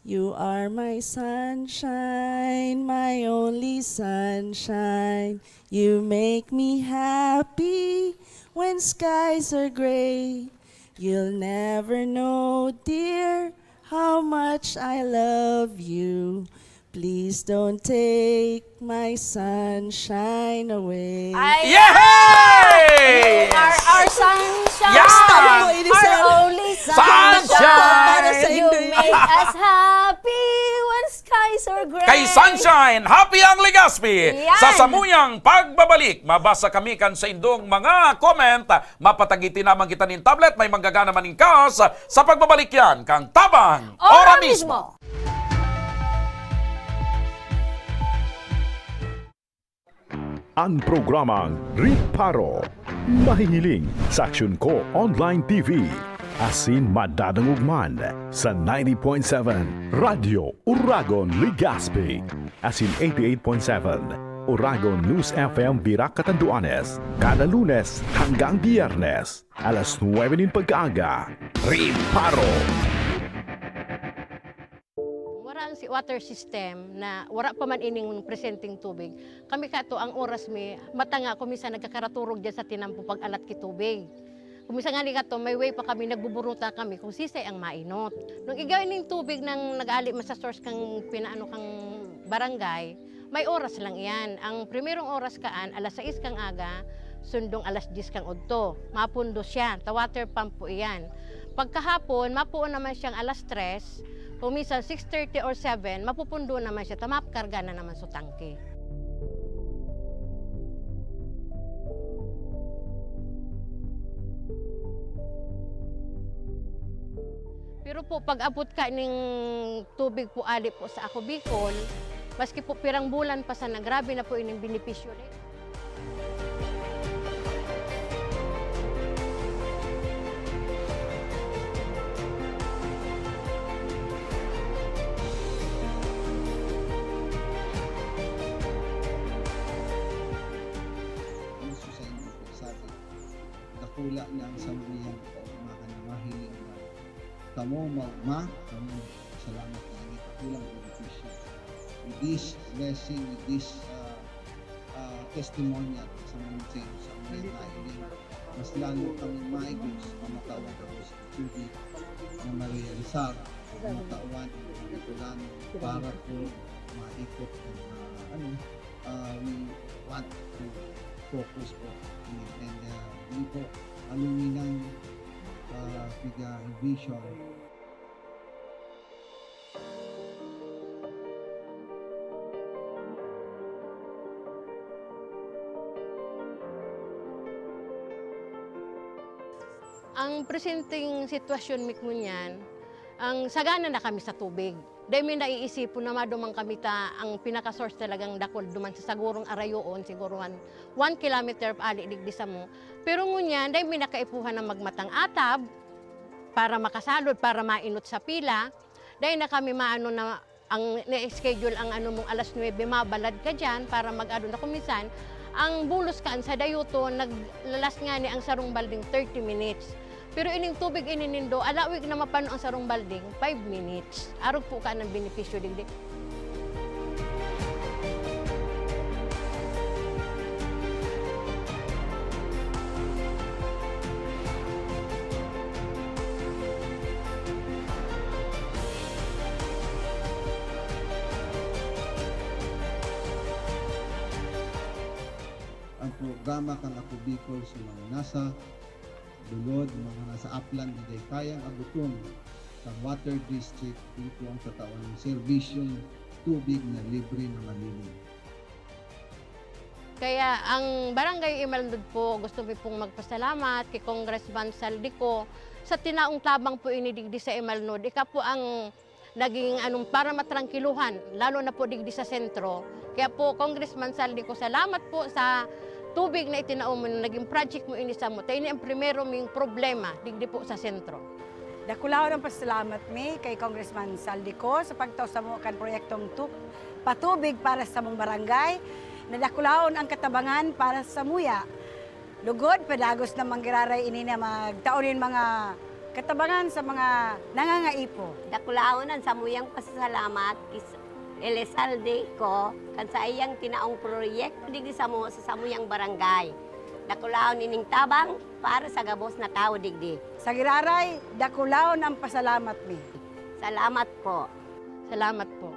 You are my sunshine, my only sunshine. You make me happy when skies are gray. You'll never know, dear, how much I love you. Please don't take my sunshine away. Ay, Yay! You are our sunshine. Yes! Tama po, Inisel. Our only Sunshine! sunshine. Para sa You Indoy. make us happy when skies are gray. Kay Sunshine, happy ang Legazpi Yan. sa samuyang pagbabalik. Mabasa kami kan saindong mga comment. Mapatagiti naman kita nin tablet, may manggagana man nin kaos. Sa pagbabalik yan, kang Tabang Ora Ora mismo. mismo. Ang programang Riparo, mahihiling sa Aksyon Ko Online T V, asin madadangog man sa ninety point seven Radyo Uragon Legazpi, asin eighty-eight point seven Uragon News F M Virac, Catanduanes, kada Lunes hanggang Biyernes, alas nuebe nin pagkaaga. Riparo! water system na wara pa man ining presenteng tubig. Kami kato, ang oras mi, mata nga, kung minsan nagkakaraturog diyan sa tinampo pag-alat ki tubig. Kung minsan nga ni kato, may way pa kami, nagbuburuta kami kung sisay ang mainot. Nung igwa ning tubig nang nag-aali man sa source kang pinaano kang barangay, may oras lang iyan. Ang primerong oras kaan, alas sais kang aga, sundong alas dyes kang udto. Mapundo siya, ta water pump po iyan. Pagkahapon, mapuon naman siyang alas tres, kung minsan six thirty or seven, mapupundo naman siya, ta makarga na naman sa tangke. Pero po, pag-abot ka ning tubig po ali po sa Ako Bicol, maski po pirang bulan pa sana, grabe na po ining benepisyo na. Gusto sa inyo po, sabi, dakula na ang samuyang kaugmahan na mahiling na kamo maugma, kamo salamat na ini dakulang benepisyo. With this blessing, with this, ah, ah, testimonial sa mga sa mga nahiling, mas lalo kaming maigos, mamatawan ako sa tubig na marealisar, mamatawan ang mga Bicolano para po maikot ang, ah, ano, ah, we want to focus po. And, ah, hindi po aluminang, ah, piga vision. Ang presenteng sitwasyon mi ngunyan, ang sagana na kami sa tubig. Dai mi naiisipon na maduman kami ta ang pinaka-source talagang dakul duman sa sagurong arayoon, siguro one, one kilometer ali digdi samo. Pero ngunyan, dai mi nakaipuhan na magmatang atab para makasalod, para mainot sa pila. Dai na kami maano na ang na-schedule ang ano mong alas nuebe, mabalad ka diyan para mag-ano na. Kung minsan, ang bulos kaan sa dayuton, naglalas ngani ang sarong balding thirty minutes. Pero ining tubig ini nindo, alawig na mapano ang sarong balding, five minutes. Arog po ka ng benepisyo digdi. Ang programa kan Ako Bicol sa mga nasa lulod, mga nasa upland na dai kayang abuton kan water district, dito ang tatawan ng serbisyong tubig na libre na malinis. Kaya ang Barangay Imalnod po, gusto mi pong magpasalamat kay Congressman Zaldy Co sa tinaong tabang po ini digdi sa Imalnod. Ika po ang naging anong para matrangkiluhan, lalo na po digdi sa sentro. Kaya po, Congressman Zaldy Co, salamat po sa tubig na itinao mo, naging project mo ini samo. Ta ini ang primero ming problema digdi po sa sentro. Dakulaon ang pasalamat mi kay Congressman Zaldy Co sa pagtao samo kan proyektong tu-, patubig para sa samong barangay, na dakulaon ang katabangan para sa samuya. Lugod, padagos na manggiraray ini na magtao nin mga katabangan sa mga nangangaipo. Dakulaon an samuyang pasasalamat ki Elizalde Co kan saiyang tinaong proyekto digdi samo sa samuyang barangay. Dakulaon ining tabang para sa gabos na tawo digdi. Sa giraray, dakulaon ang pasalamat mi. Salamat po. Salamat po.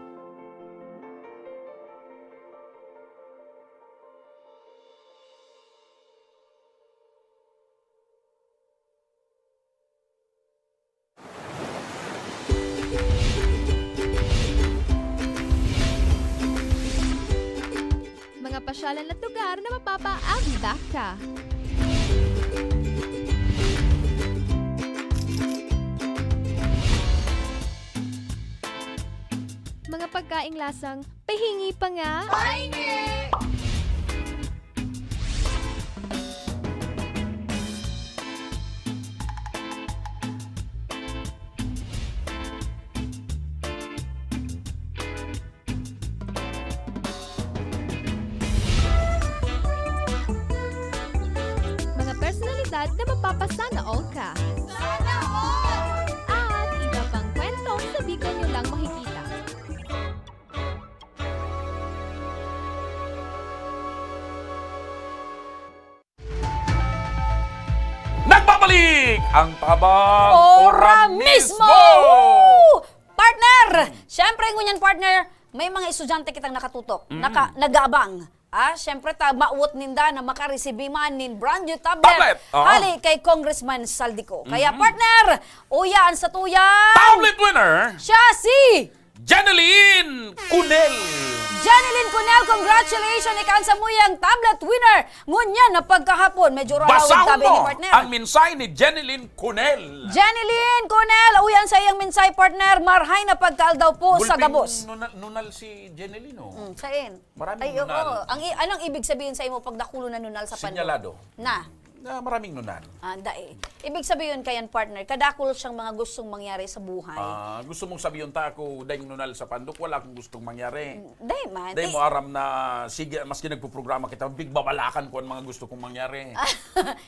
Mga pasyalan at lugar na mapapaawidak ka. Mga pagkaing lasang pahingi pa nga. Pahingi! Mga personalidad na mapapasana all ka. Sana all! At iba pang kwentong sa Bicol nyo lang makikita. Balik ang tabang Ora ora mismo! mismo! Woo! Partner! Siyempre, ngunyan, partner, may mga estudyante kitang nakatutok, Mm. naka-, nag-aabang. Ah, siyempre, ta, mawot ninda na makaresibi man nin brand new tablet. Tablet! Oo. Hali kay Congressman Saldico. Kaya, Mm. partner, uya an satuyang Tablet winner! Siya si Jeneline Cunel! Jeneline Cunel, congratulations! Ika an samuyang tablet winner ngunyan na pagkahapon. Medyo urarawid Basahon tabi ni mo partner. ang mensahe ni Jeneline Cunel. Jeneline Cunel, uyan sa iyang mensahe, partner. Marhay na pagkaaldaw po sa Gulping gabos. nuna-, nunal si Jeneline, oh. Mm, sain? Maraming Ay, oo. nunal. Ang i-, anong ibig sabihin sa imo pag dakulo na nunal sa pandok? Sinyalado. Na? Na maraming nunal. Ah, dai. Ibig sabihin kayan, partner, kadakul siyang mga gustong mangyari sa buhay. Ah, gusto mong sabihin ta ako, dahil nunal sa pandok, wala akong gustong mangyari. Dai man. Dai Eh, mo aram na, sige, maski nagpuprograma kita, bigbabalakan ko ang mga gusto kong mangyari.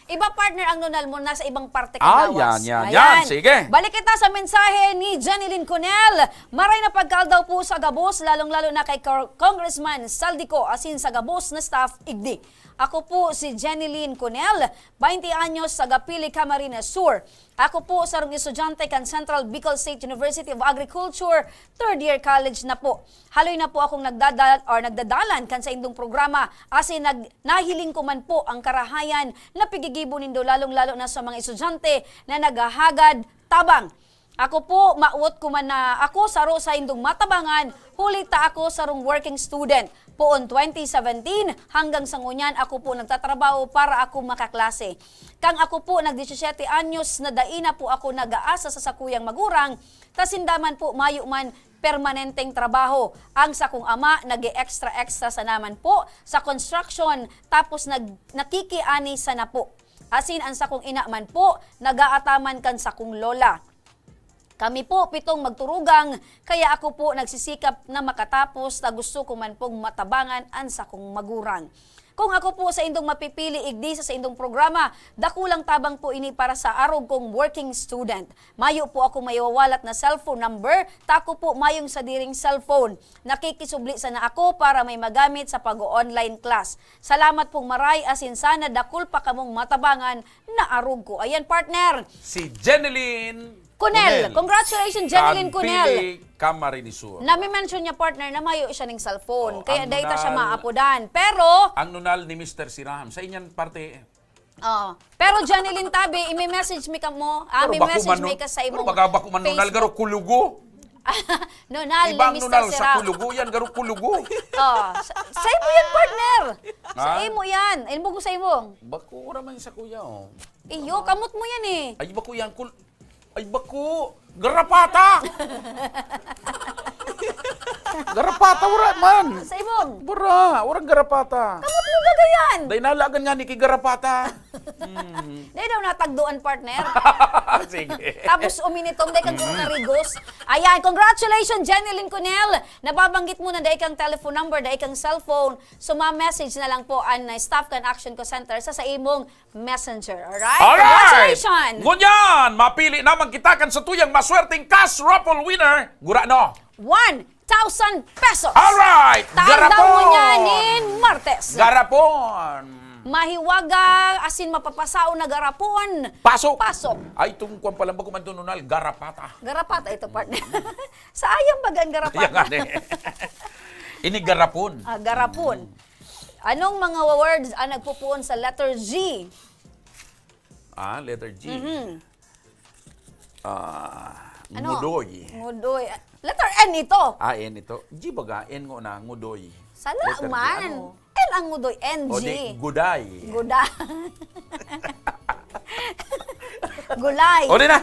Iba, partner, ang nunal mo, nasa ibang parte ka Ah, lawas. yan, yan, Ayan. yan. Sige. Balik kita sa mensahe ni Jeneline Cunel. Maray na pagkaaldaw po sa gabos, lalong-lalo na kay Cor-, Congressman Saldico, asin sa gabos na staff, igdi. Ako po si Jeneline Cunel, baynte anyos, taga Pili, Camarines Sur. Ako po sarong estudyante kan Central Bicol State University of Agriculture, third year college na po. Haloy na po akong nagdadal-, or nagdadalan kan saindong programa, asin nag-, nahiling ko man po ang karahayan na pigigibo nindo, lalong-lalo na sa mga estudyante na naghahagad tabang. Ako po, mawot ko man na ako saro saindong matabangan, huli ta ako sarong working student. Poon twenty seventeen, hanggang sa ngunyan ako po nagtatrabaho para ako makaklase. Kang ako po nag-disisiyete anyos na dai na po ako nag-aasa sa sakuyang magurang, ta sinda man po mayo man permanenteng trabaho. Ang sakong ama nag-e-extra-extra sana man po sa construction, tapos nag-, nakikiani sana po. Asin an sakong ina man po nag-aataman kan sakong lola. Kami po pitong magturugang, kaya ako po nagsisikap na makatapos ta gusto ko man pong matabangan an sakong magurang. Kung ako po saindong mapipili igdi sa saindong programa, dakulang tabang po ini para sa arog kong working student. Mayo po ako maiwawalat na cellphone number, ta ako po mayong sadiring cellphone. Nakikisubli sana ako para may magamit sa pag-o-online class. Salamat pong maray, asin sana dakul pa kamong matabangan na arog ko. Ayan, partner. Si Jeneline Cunel. Cunel. Congratulations, Jeneline Cunel. Camarines Sur. Nami-mention niya, partner, na mayo siya ning cellphone. Oh, Kaya ang dai ta siya nunal. maapodan. Pero Ang nunal ni Mister Siram. Sa inyan parte, Oh. Pero Jeneline Tabi, imi-message mi kamo. Ah, Pero may bako message man mi nun. ka sa Pero imong baga bako man nunal, Facebook. garo kulugo. Nunal Iba ni ang Mister nunal sa Siram. kulugo, yan garo kulugo. Oh, sa, sa imo yan, partner. Sa Ha? imo yan. Imo ko sa imo. Bako ra man sa kuya, oh. Iyo, kamot mo yan eh. Ay, bako yan, kul-, ay, bako. Garapata! Garapata, wala man. Sa imo. Bara, walang garapata. Kamot mo baga yan. Dahil nalagan nga ni ki garapata. Hmm. Dahil daw natagduan, partner. Sige. Tapos uminitom, dahil kang Mm. narigos. Ayan, congratulations, Jeneline Cunel. Nababanggit mo na dahil kang telephone number, dahil kang cellphone. So, ma-message na lang po ang, uh, staff kan Action Call Center sa, sa imong Messenger. Alright? Alright! Congratulations! Ngunyan, mapili naman kita kan sa tuyang maswerteng cash raffle winner. Gura, no? One thousand pesos. Alright! Tandaan Garapon! mo niya nin Martes. Garapon! Mahiwaga, asin mapapasao na garapon. Pasok! Pasok. Ay, itong kwan pala, bago man ito, nunal, garapata. Garapata ito, partner. Sayang baga ang garapata. Kaya nga, eh. Ini garapon. Ah, garapon. Anong mga words ang nagpupuon sa letter G? Ah, letter G. Mhm. Ah, Ano? ngudoy. Ngudoy. Letter N ito. Ah, N ito. G baga, N ngona, ngudoy. Sala Letter G, man. ano? N ang ngudoy, N G. O di, guday. Guda. Gulay. O, di na.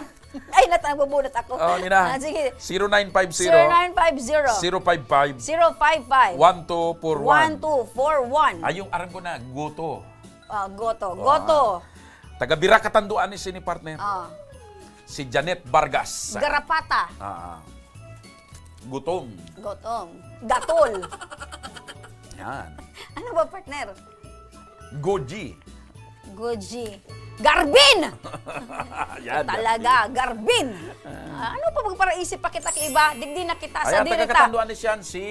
Ay, nat-, nagbubunot ako. O, di na. Ah, sige. Zero nine five zero. Zero nine five zero. Zero five five. Zero five five. One two four one. One two four one. Ay, yung aram ko na, goto. Ah, goto. Ah. Goto. Taga Bira, Catanduanes ini, partner. Ah. Si Janet Vargas. Garapata. Ah. Gutom. Gutom. Gatol. Yan. Ano ba, partner? Goji. Goji. Garbin! Yan, Talaga, Garbin. Garbin. Ah, ano pa, magparaisip pa kita kay iba? Digdi na kita sa Ayan, diri taga ta. Catanduanes yan, si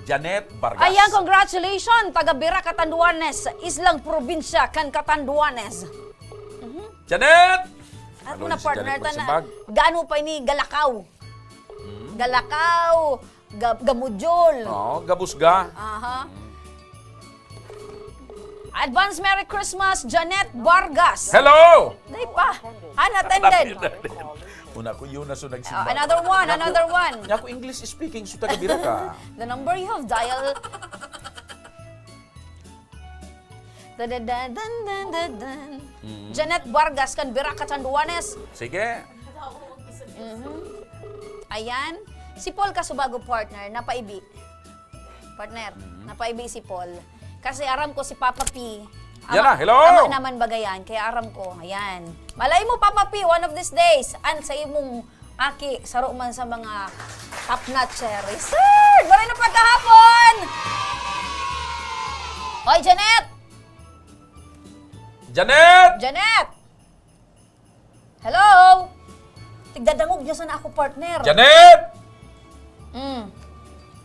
Janet Vargas. Ayan, congratulations, taga Bira, Catanduanes, islang probinsya kan Catanduanes. Mhm. Janet! Ano Ano na, si partner, Janet ta na, magsimbag? Gaano pa ini? Galakaw. Hmm? Galakaw, ga-, gamudjol. Oo, gabusga. Aha. Advance Merry Christmas, Janet Vargas. Hello! Day pa. Unattended. Una ko yun na so Oh, nagsimbag. Another one, Naku, another one. Naku, English speaking, so taga Bira ka. The number you have dialed. Dadadadandadaddan. Mm. Janet Vargas kan Bira, Catanduanes. Sige. Mhm. Ayan. Si Paul Casubago, partner, napaibi. Partner, Mhm. napaibi si Paul. Kasi aram ko si Papa P. Yan Ama, na, hello! ama naman bagayan, kaya aram ko. Ayan. Malay mo, Papa P, one of these days, an sa imong aki, saro man sa mga top notcher. Sir! Maray na pagkahapon! Hoy, Janet! Janet! Janet! Hello? Tigdadangog niya sana ako, partner. Janet! Mm.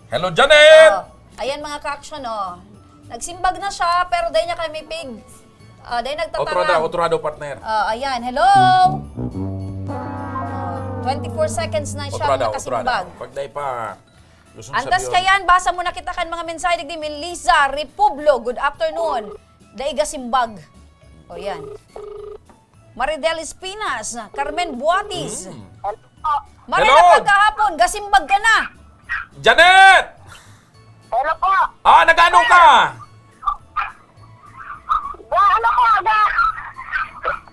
Hello, Janet! Oh, ayan, mga ka-action, oh. Nagsimbag na siya, pero dai niya kami pig-, ah, dai nagtataram. Otro daw, otro daw, partner. Oh, ayan, hello? Oh, twenty-four seconds na siya Otro daw, otro daw. nakasimbag. Pag dai pa, gusto Antas sabihin. kayan, basa mo na kita kan mga mensahe digdi. Melissa Republio, good afternoon. Dai gasimbag. O, yan. Maridel Espinas, Carmen Buatis. Mm. Maray Hello. na pagkahapon, gasimbag ka na. Janet! Hello po. Ah, nag-ano ka? Ga-, ano po, ga-,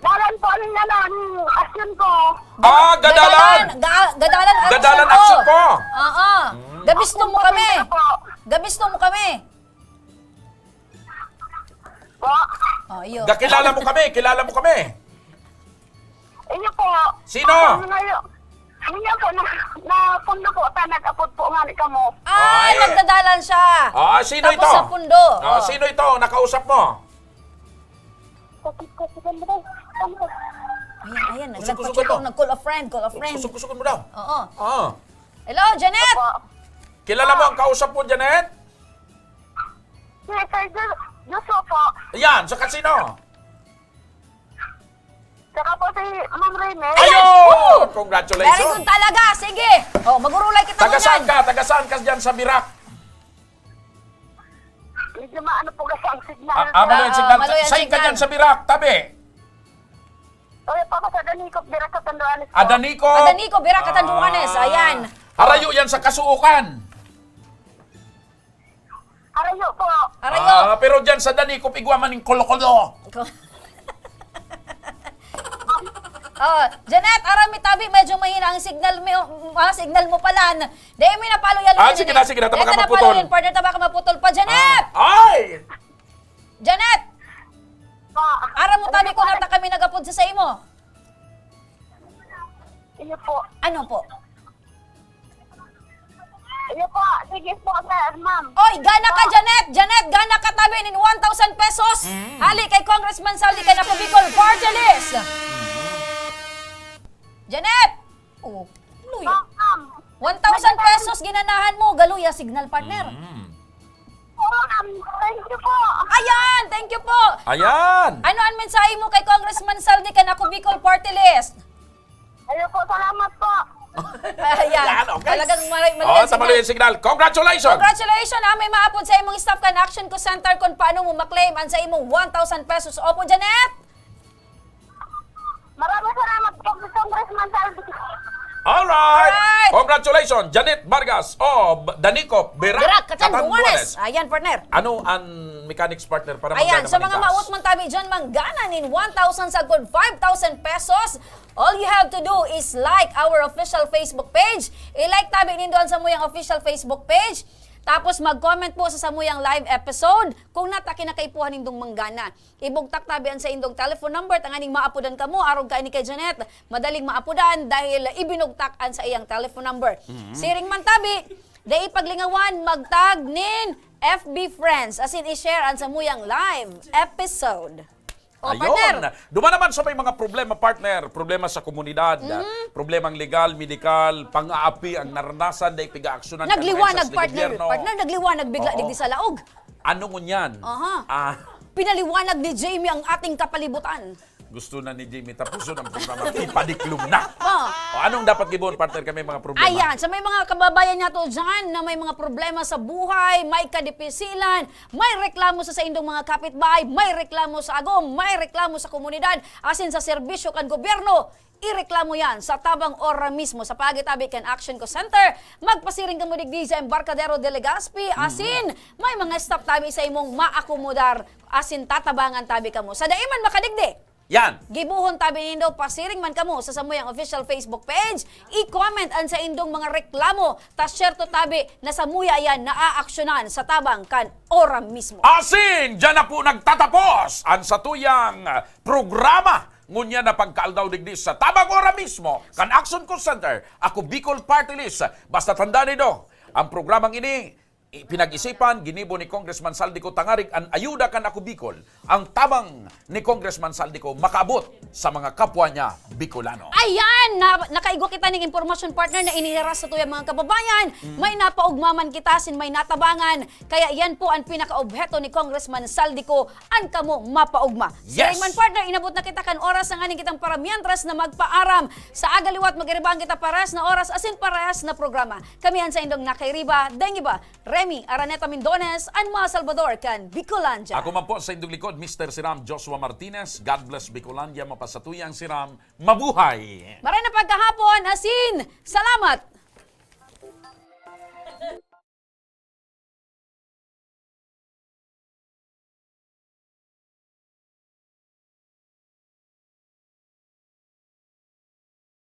dalan po ang, ano, ang aksyon ko. Ah, gadalan! Gadalan, ga-, gadalan ang Gadalan aksyon aksyon ko. ko. Oo. Mm. Gabisto mo kami. Opo. Gabisto mo kami. Po. Oh, iyo. Gakilala mo kami, kilala mo kami. Iyo po. Sino? Ngayon, ngayon po, na, na pundo po ta, nag-apod po nga ni kamo. Ah, Ay. nagdadalan siya. Ah, sino Tapos ito? sa pundo. Ah, Oh. sino ito? Nakausap mo? Kasi, kasi, kasi, kasi, Ayan, ayan. Kusog-kusog Nagpakita, mo. nag-call a friend, call a friend. Kusog-kusog mo daw. Oo. Ah. Hello, Janet! Opo. Kilala mo ang kausap mo, Janet? Si Sir Jo-, Joshua po. Ayan, sa kasino? Saka po si Ma'am Rene. Ayun! Woo! Congratulations! Very good talaga. Sige. Oh, magurulay kita Taga saan ngunyan. ka? Taga saan ka dyan sa Birak? Medyo maano po kasi ang signal. Ah, ah, malo yung Ah, signal. malo yung Saan ka signal. dyan sa Birak, tabi? Oy, pa ako sa Danicop, Birak, Catanduanes po. Ah, Danicop. Ah, Danicop, Birak, Catanduanes. Ah. Ayan. Harayo yan sa Kasuukan. Harayo po. Harayo. Ah, pero dyan sa Danicop, igwa man yung kolo-kolo. Ko- Oh, Janet, aram mi tabi, medyo mahina ang signal mo, ah, signal mo pala. Dahil may napalo yan, Ah, Janet. sige na, sige na, Dahil tabaka napalo maputol. yan, partner, tabaka maputol pa, Janet! Ah, ay! Janet! Pa. Aram mo, Ano tabi po, ko nata kami nagapod sa saimo. Iyo po. Ano po? Iyo po. Sige po, sir, ma'am. Oy, gana ka, Janet! Janet, gana ka tabi nin one thousand pesos! Mm. Hali kay Congressman Saldi kan Ako Bicol Party List! Janet! Oh, luya. Ma'am. One thousand pesos ginanahan mo, galuya signal, partner. Mm. Oo, ma'am. Thank you po. Ayan, thank you po. Ayan. Ano ang mensahe mo kay Congressman Saldi kan Ako Bicol Party List? Ayun po, salamat po. Ayan. Yan, okay. Talagang malay, malay Oh, ang tama na signal. yung signal. Congratulations! Congratulations, ah, may maapod sa imong staff kan Action Co Center kung paano mo maklaim ang sa imong one thousand pesos. Opo, Janet? Maraming salamat po, Congressman Saldi. Alright! Alright! Congratulations, Janet Vargas of Danicop, Birak, Birak, Catanduanes. Catanduanes. Ayan, partner. Ano ang mechanics, partner, para Ayan, manggana sa man mga ang cash? maot man tabi dyan, manggana nin one thousand sagkod five thousand pesos, all you have to do is like our official Facebook page. I-like tabi nindo ang samuyang official Facebook page. Tapos mag-comment po sa samuyang live episode kung nata kinakaipuhan nindong manggana. Ibugtak tabi an saindong telephone number tanganing maapodan kamo, arog kaini kay Janet. Madaling maapodan dahil ibinugtak an saiyang telephone number. Mhm. Siring man tabi, dai paglingawan magtag nin F B friends, as in i-share an samuyang live episode. O, Ayun. partner. Duman naman sa may mga problema, partner. Problema sa komunidad, Mhm. problemang legal, medikal, pang-aapi ang naranasan, dai piga-aksyonan kan Nagliwanag, sa partner. gobyerno. Partner, nagliwanag bigla Oo. digdi sa laog. Ano ngunyan? Aha. Ah. Pinaliwanag ni Jamie ang ating kapalibutan. Gusto na ni Jimmy tapuson ang programa. Ipadiklom na. Oh. O, anong dapat gibohon, partner, kami mga problema? Ayan, sa may mga kababayan nato dyan na may mga problema sa buhay, may kadipisilan, may reklamo sa saindong mga kapitbahay, may reklamo sa agom, may reklamo sa komunidad, asin sa serbisyo kan gobyerno, ireklamo yan sa tabang ora mismo sa pagitabi kan Action Call Center. Magpasiring kamo digdi sa Embarcadero de Legazpi, asin may mga staff tabi sa imong maakomodar, asin tatabangan tabi kamo. Sa dai man makadigdi, Yan. Gibohon tabi nindo, pasiring man kamo sa samuyang official Facebook page, i-comment an saindong mga reklamo, ta syerto tabi na samuya yan naaaksyonan sa tabang kan ora mismo. Asin, dyan na po nagtatapos ang satuyang programa. Ngunyan na pagkaaldaw digdi sa tabang ora mismo, kan Action Call Center, Ako Bicol Party List. Basta tandaan nindo, ang programang ini, pinag-isipan, ginibo ni Congressman Saldico tangarig an ayuda kan Ako Bicol, ang tabang ni Congressman Saldico makaabot sa mga kapwa niya Bicolano. Ayan! Na, nakaigwa kita ning impormasyon, partner, na inihiras sa tuyang mga kababayan. May napaugma man kita, sin may natabangan. Kaya yan po ang pinakaobheto ni Congressman Saldico, an kamo mapaugma. Yes! Siring man, partner, inabot na kita kan oras na nganing kitang para mientras na magpaaram. Sa aga liwat, mag-iribang kita pares na oras asin pares na programa. Kami an saindong nakairiba, daing iba, Remy Araneta Mindones, an mga Salvador kan Bicolandia. Ako man po sa indong likod, Mister Siram Joshua Martinez. God bless Bicolandia, mapasatuyang Siram. Mabuhay! Maray na pagkahapon, asin salamat!